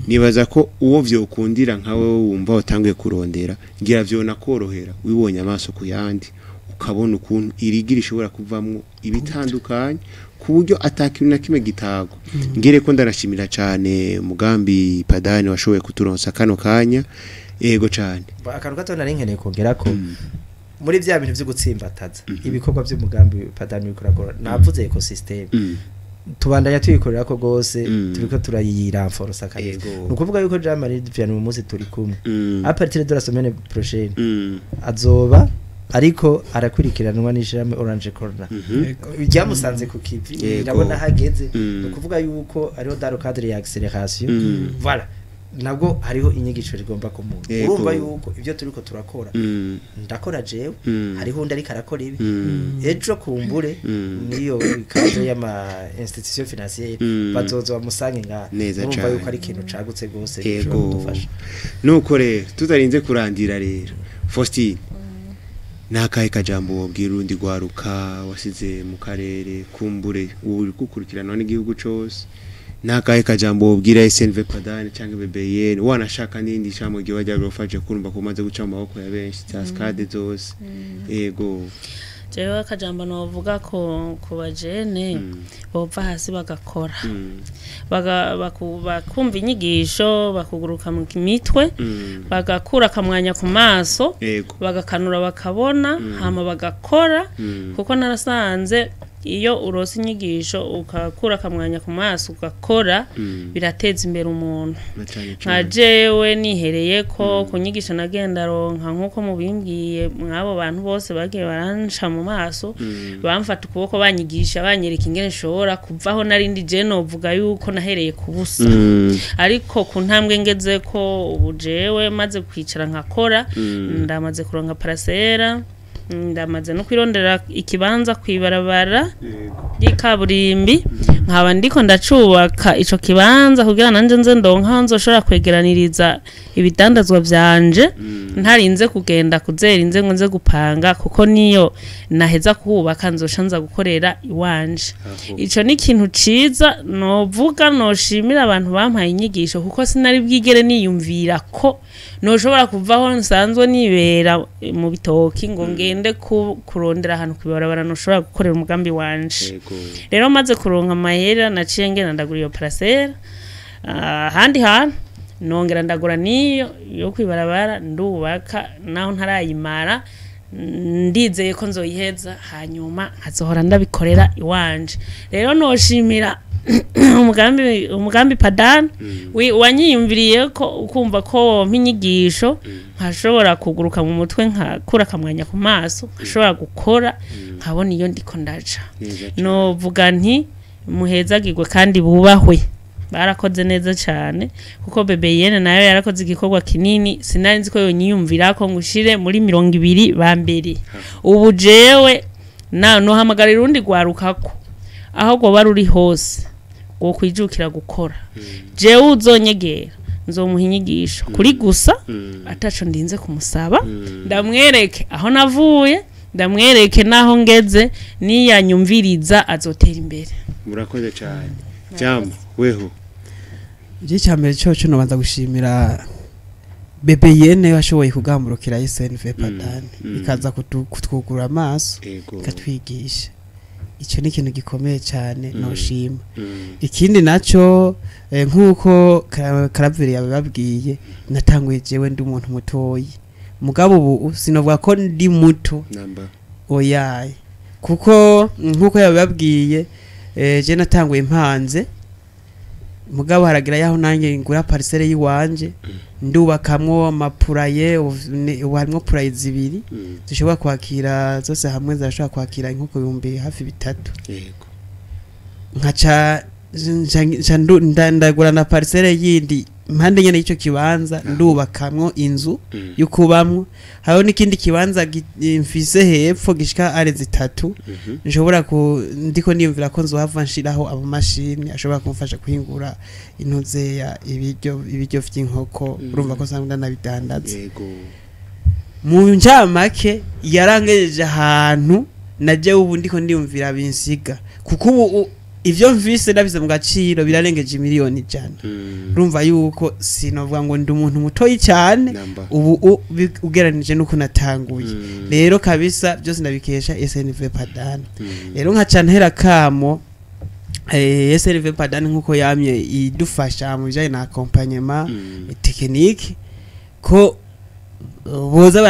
Nibaza ko uwo vyokundira nkawe wumva watanguye kurondera, ngira vyo nakorohera wibonye amaso ku yandi, ukabona ukuntu irigira ishobora kuvamwo ibitandukanye ku buryo atakintu na kimwe gitagwa. Ngire ko ndanashimira cyane mugambi Padani washoboye kuturonsa kano kanya. Yego cyane. Akantu gato nari nkeneye kongera ko muri bya bintu vyo gutsimbataza ibikorwa by'umugambi Padani bikorakora, navuze écosystème, tubandanya tuyikorera ko gose, turiko turayirenforsa kabisa. Ni ukuvuga yuko Jean Marie Vianney mu munsi turi kumwe, à partir de la semaine prochaine, azoba ariko arakurikiranwa n'ishirahamwe Orange Corner ryamusanze ku kivi. Ndabona hageze. Ni ukuvuga yuko ariho dans le cadre ya accélération, voilà, nabwo hariho inyigisho rigomba kumuha. Urumva yuko ibyo turiko turakora, ndakora jewe, hariho undi ariko arakora ibi, ejo kumbure niyo cadre y'ama institution financière bazoza bamusange ngaha. Neza Urumva cane. yuko ari ikintu cagutse gose gishobora kudufasha. Nuko rero tutarinze kurandira rero, Faustin, nakahe kajambo wobwira urundi rwaruka wasize mu karere? Kumbure ubu uri gukurikiranwa n'igihugu cose. Nakahe kajambo wobwira SNV Padani canke BBN, wanashaka n'indi shamwe gihe wajya rofaje kurumva ko umaze guca mu maboko ya benshi za skade zose? Yego. Jewe akajambo novuga ko ku bajene bova hasi bagakora, bakumva inyigisho, bakuguruka mu mitwe, bagakura akamwanya ku maso, bagakanura bakabona, hama bagakora, kuko narasanze iyo urose inyigisho, ukakura akamwanya ku maso, ugakora, birateza imbere umuntu. Na cane Nka cane. jewe nihereye ko ku nyigisho nagenda ronka, nk'uko mubimbwiye, mw'abo bantu bose bagiye baranca mu maso, bamfata ukuboko, banyigisha, banyereka ingene nshobora kuvaho narindi. Je novuga yuko nahereye ku busa, ariko ku ntambwe ngeze ko ubu, jewe maze kwicara nkakora, ndamaze kuronka parcelle, ndamaze no kwirondera ikibanza kwibarabara ry'ikaburimbi, nkaba ndiko ndacubaka ico kibanza kugira nanje nze ndonka aho nzoshobora kwegeraniriza ibidandazwa vyanje, ntarinze kugenda kuzera inze ngo nze gupanga, kuko niyo naheza kuhubaka nzosha nza gukorera iwanje. Ico ni ikintu ciza novuga noshimira abantu bampaye inyigisho, kuko sinari bwigere niyumvira ko noshobora kuvaho nsanzwe nibera mu bitoki ngo ngende kurondera ahantu kwibarabara noshobora gukorera umugambi wanje. Rero maze kuronka amahera, naciye ngenda ndagura iyo parcelle ahandi hantu, nongera ndagura niyo yo kwibarabara, ndubaka. Naho ntarayimara, ndizeye ko nzoyiheza, hanyuma nkazohora ndabikorera iwanje. Rero noshimira umugambi Padan wanyiyumviriye ko ukumva ko wompa inyigisho, nkashobora kuguruka mu mutwe, nkakura akamwanya ku maso, nkashobora gukora, nkabona iyo ndiko ndaja. Neza cane. Novuga nti muhezagirwe kandi bubahwe, barakoze neza cyane, kuko BBN nayo yarakoze igikorwa kinini. Sinari nzi ko yonyiyumvira ko ngushire muri 20 ba mbere. Ubu jewe na nohamagarira urundi rwarukako aho rwoba ruri hose rwo kwijukira gukora. Jewe uzonyegera nzomuha inyigisho kuri gusa, ataco ndinze kumusaba, ndamwereke aho navuye, ndamwereke naho ngeze, niyanyumviriza azotera imbere. Murakoze cyane. Jambo weho. Igice cya mbere cyo nobanza gushimira BBN washoboye kugamburukira SNV Padani, ikaza kutwugura amaso, ikatwigisha. Icyo ni ikintu gikomeye cyane noshima. Ikindi naco, nk'uko Karaveri yabibabwiye, natanguye jewe ndi umuntu mutoyi, mugabo ubu sinovuga ko ndi muto. Namba. Oyaye, kuko nk'uko yabibabwiye, je natanguye mpanze. Mugabo haragira yaho nanjye ngura parcelle yiwanje, ndubakamwo amapoulailler. Ubu harimwo poulailler zibiri zishobora kwakira zose hamwe, zirashobora kwakira inkoko 3000. Nkaca ndagura na parcelle yindi impande nyene y'ico kibanza, ndubakamwo inzu yo kubamwo. Hariho n'ikindi kibanza mfise hepfo gishika are 3 nshobora ku ndiko niyumvira ko nzohava nshiraho amamashini ashobora kumfasha guhingura intuzeya ibiryo vy'inkoko. Urumva ko nsanzwe ndanabidandaza. Mu ncamake, yarangejeje ahantu naje ubu ndiko ndiyumvira binsiga, kuko ubu ivyo mvise ndabize mu gaciro birarengeje 100 miliyoni. Urumva yuko sinovuga ngo ndi umuntu mutoyi cyane Namba. ubu ugereranije n'uko natanguye. Rero kabisa byose ndabikesha SNV Padan. Rero nkaca ntera kamo SNV Padan, nkuko yamye idufasha mu bijanye na accompagnement technique, ko boza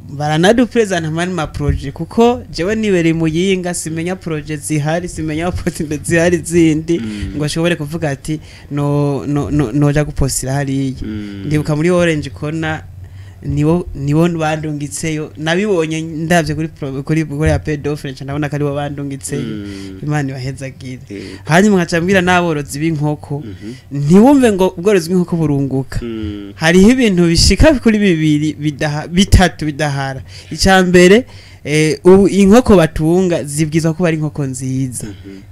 baranadupresenta mani ma projet, kuko jewe nibereye muyinga, simenya projet zihari, simenya opportunity zihari zindi ngo ashobore kuvuga ati no no no noja gupostira hariya. Ndibuka muri Orange Corner niwo bandungitseyo, nabibonye ndavye kuri appel d'offre, nca ndabona ko aribo bandungitseyo. Imana ibahezagire. Hanyuma nkaca mbwira n'aborozi b'inkoko, ntiwumve ngo ubworozi bw'inkoko burunguka. Hariho ibintu bishika kuri bibiri bidaha, bitatu bidahara. Icya mbere, ubu inkoko batunga zibwiza kuba ari inkoko nziza.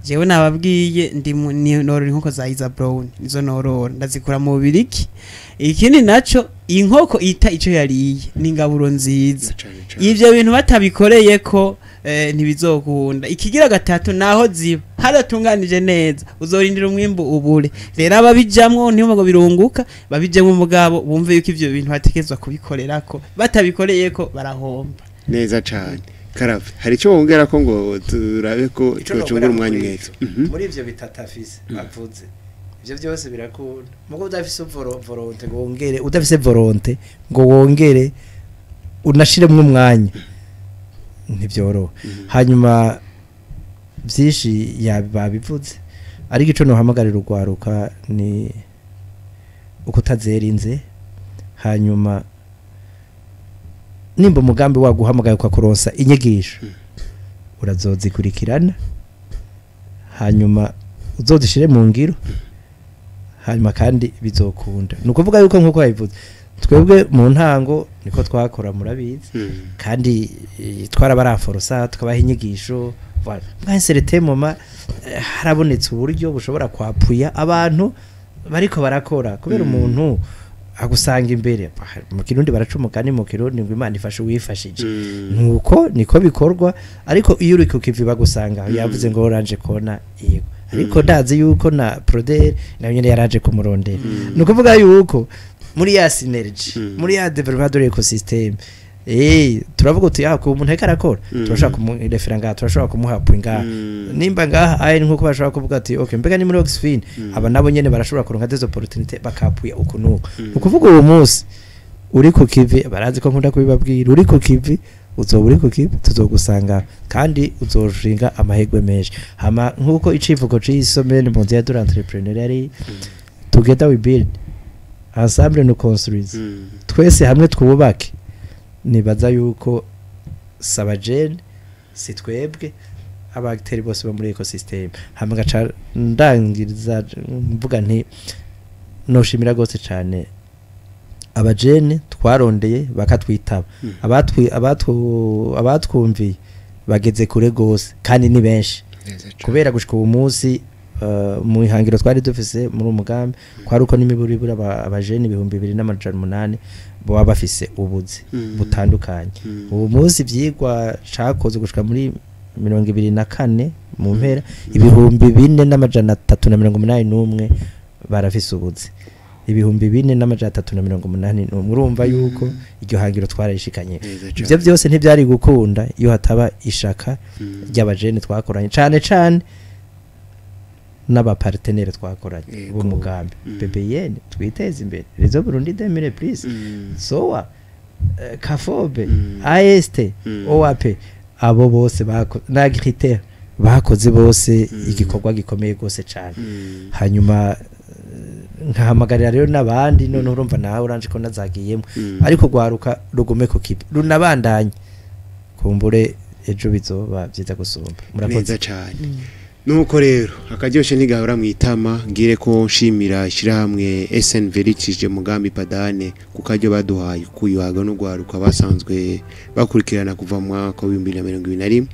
Jewe nababwiye ndi norora inkoko za Isa Brown, nizo norora, ndazikura mu Bubirigi. Ikindi naco, inkoko ita ico yariye ni ingaburo nziza. Cane cane. Ivyo bintu batabikoreye ko ntibizokunda. Ikigira gatatu, naho ziba hadatunganije neza, uzorindira umwimbu ubure. Rero ababijamwo ntibumve ngo birunguka, babijamwo mugabo bumve yuko ivyo bintu batekerezwa kubikorerako, batabikoreyeko barahomba. Neza cane. Karave, hari icyo wongera ko ngo turabe ko Ico twocungura nokora umwanya muri umwete? ico, muri ivyo bitatu afise avuze, ivyo byose birakunda, mugo udafise volonté ngo wongere, udafise volonté ngo wongere unashiremwo umwanya, ntibyoroha. Hanyuma byinshi babivuze, ariko ico nohamagarira urwaruka ni ukutazera. Hanyuma nimba umugambi waguhamagaye ukakuronsa inyigisho, urazozikurikirana, hanyuma uzozishire mu ngiro, hanyuma kandi bizokunda. Ni ukuvuga yuko nk'uko yabivuze, twebwe mu ntango niko twakora, murabizi, kandi twarabaraforosa, tukabaha inyigisho. Voilà, mwese moma harabonetse uburyo bushobora kwapuya abantu bariko barakora, kubera umuntu agusanga imbere. Mu Kirundi baraca umugani mu Kirundi ngo Imana ifashe uwifashije. Nuko niko bikorwa, ariko iyo uri ku kivi bagusanga. Yavuze ngo Orange Corner, yego, ariko ndazi yuko na Proder nayo nyene yaraje kumurondera. Ni ukuvuga yuko muri ya synergy, muri ya développement de l'écosystème, turavuga uti ah, ku umuntu ariko arakora, turashobora kumurefera ngaha, turashobora kumuha point ngaha, nimba ngaha ayi nkuko bashobora kuvuga ati okay, mbega ni muri Oxfin, aba nabo nyene barashobora kuronka des opportunités, bakapuya uku nuko. Ukuvuga uwo munsi uri ku kivi, barazi ko nkunda kubibabwira, uri ku kivi uzoba uri ku kivi, tuzogusanga kandi uzoshinga amahirwe menshi. Hama nkuko icivugo c'iyi semaine mondiale de l'entrepreneur ari "Together we build, ensemble nous construisons", twese hamwe twubake. Nibaza yuko sabajene si twebwe, abacteurs bose bo muri écosystème. Hama gaca ndangiriza mvuga nti noshimira gose cane abajene twarondeye bakatwitaba, abatwi abatwu abatwumviye bageze kure gose kandi ni benshi. Neza cane. Kubera gushika uwo munsi, mu ihangiro twari dufise muri umugambi kwari uko n'imiburiburi abajene 2800 baba bafise ubuzi butandukanye. Uwo munsi ivyigwa cakoze gushika muri 2024 mu mpera, 4381 barafise ubuzi, 4381. Urumva yuko iryo hangiro twarayishikanye. Neza Ivyo cane. byose ntivyari gukunda iyo hataba ishaka ry'abajene twakoranye, cane cane n'abapartenaires twakoranye b'umugambi, BBN, Twiteze Imbere, Réseau Burundi 2000 plus, SOA, Kafobe, AST, OAP, abo bose na critère bakoze bose igikorwa gikomeye gose cane. Hanyuma Nkahamagarira rero n'abandi, none urumva nawe uranje ko nazagiyemo, ariko gwaruka rugume ku kipe runabandanye, kumbure ejo bizoba byiza gusumba. Murakoze. Neza cyane. Nuko rero akaryoshe ntigahora mu itama. Ngire ko nshimira ishyirahamwe SNV rikije mugambi Padane ku karyo baduhaye kuyuhaga no gwaruka basanzwe bakurikirana kuva mu mwaka wa 2021.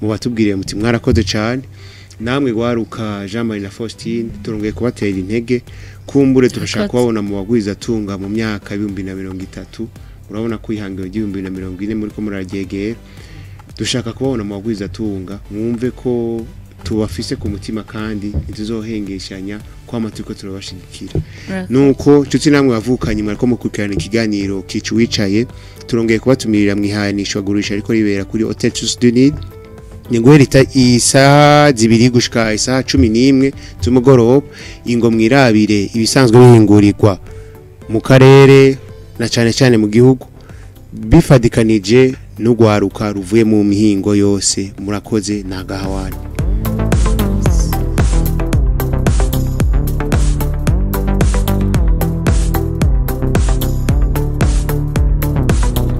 Mu batubwiriye muti mwarakoze cyane. Namwe gwaruka Jean Marie na Faustine, turongeye kubatera intege. Kumbure turashaka Murakoze. kubabona mu bagwiza tunga mu myaka 2030. Urabona ko ihangiro ry'ibihumbi 2040 muri ko muraryegera. Dushaka kubabona mu bagwiza tunga, mwumve ko tubafise ku mutima kandi ntituzohengeshanya kwama turiko turabashigikira. Nuko nshuti namwe bavukanye mwariko mukurikirana ikiganiro Kicu Wicaye, turongeye kubatumirira mwihanishwa gurisha ariko ribera kuri Hotel Source du Nil. Ni guhera isaha 2 gushika isaha 11 z'umugoroba. Ingo mwirabire ibisanzwe bihingurirwa mu karere na cane cane mu gihugu, bifadikanije n'ugwaruka ruvuye mu mihingo yose. Murakoze, nagahawana.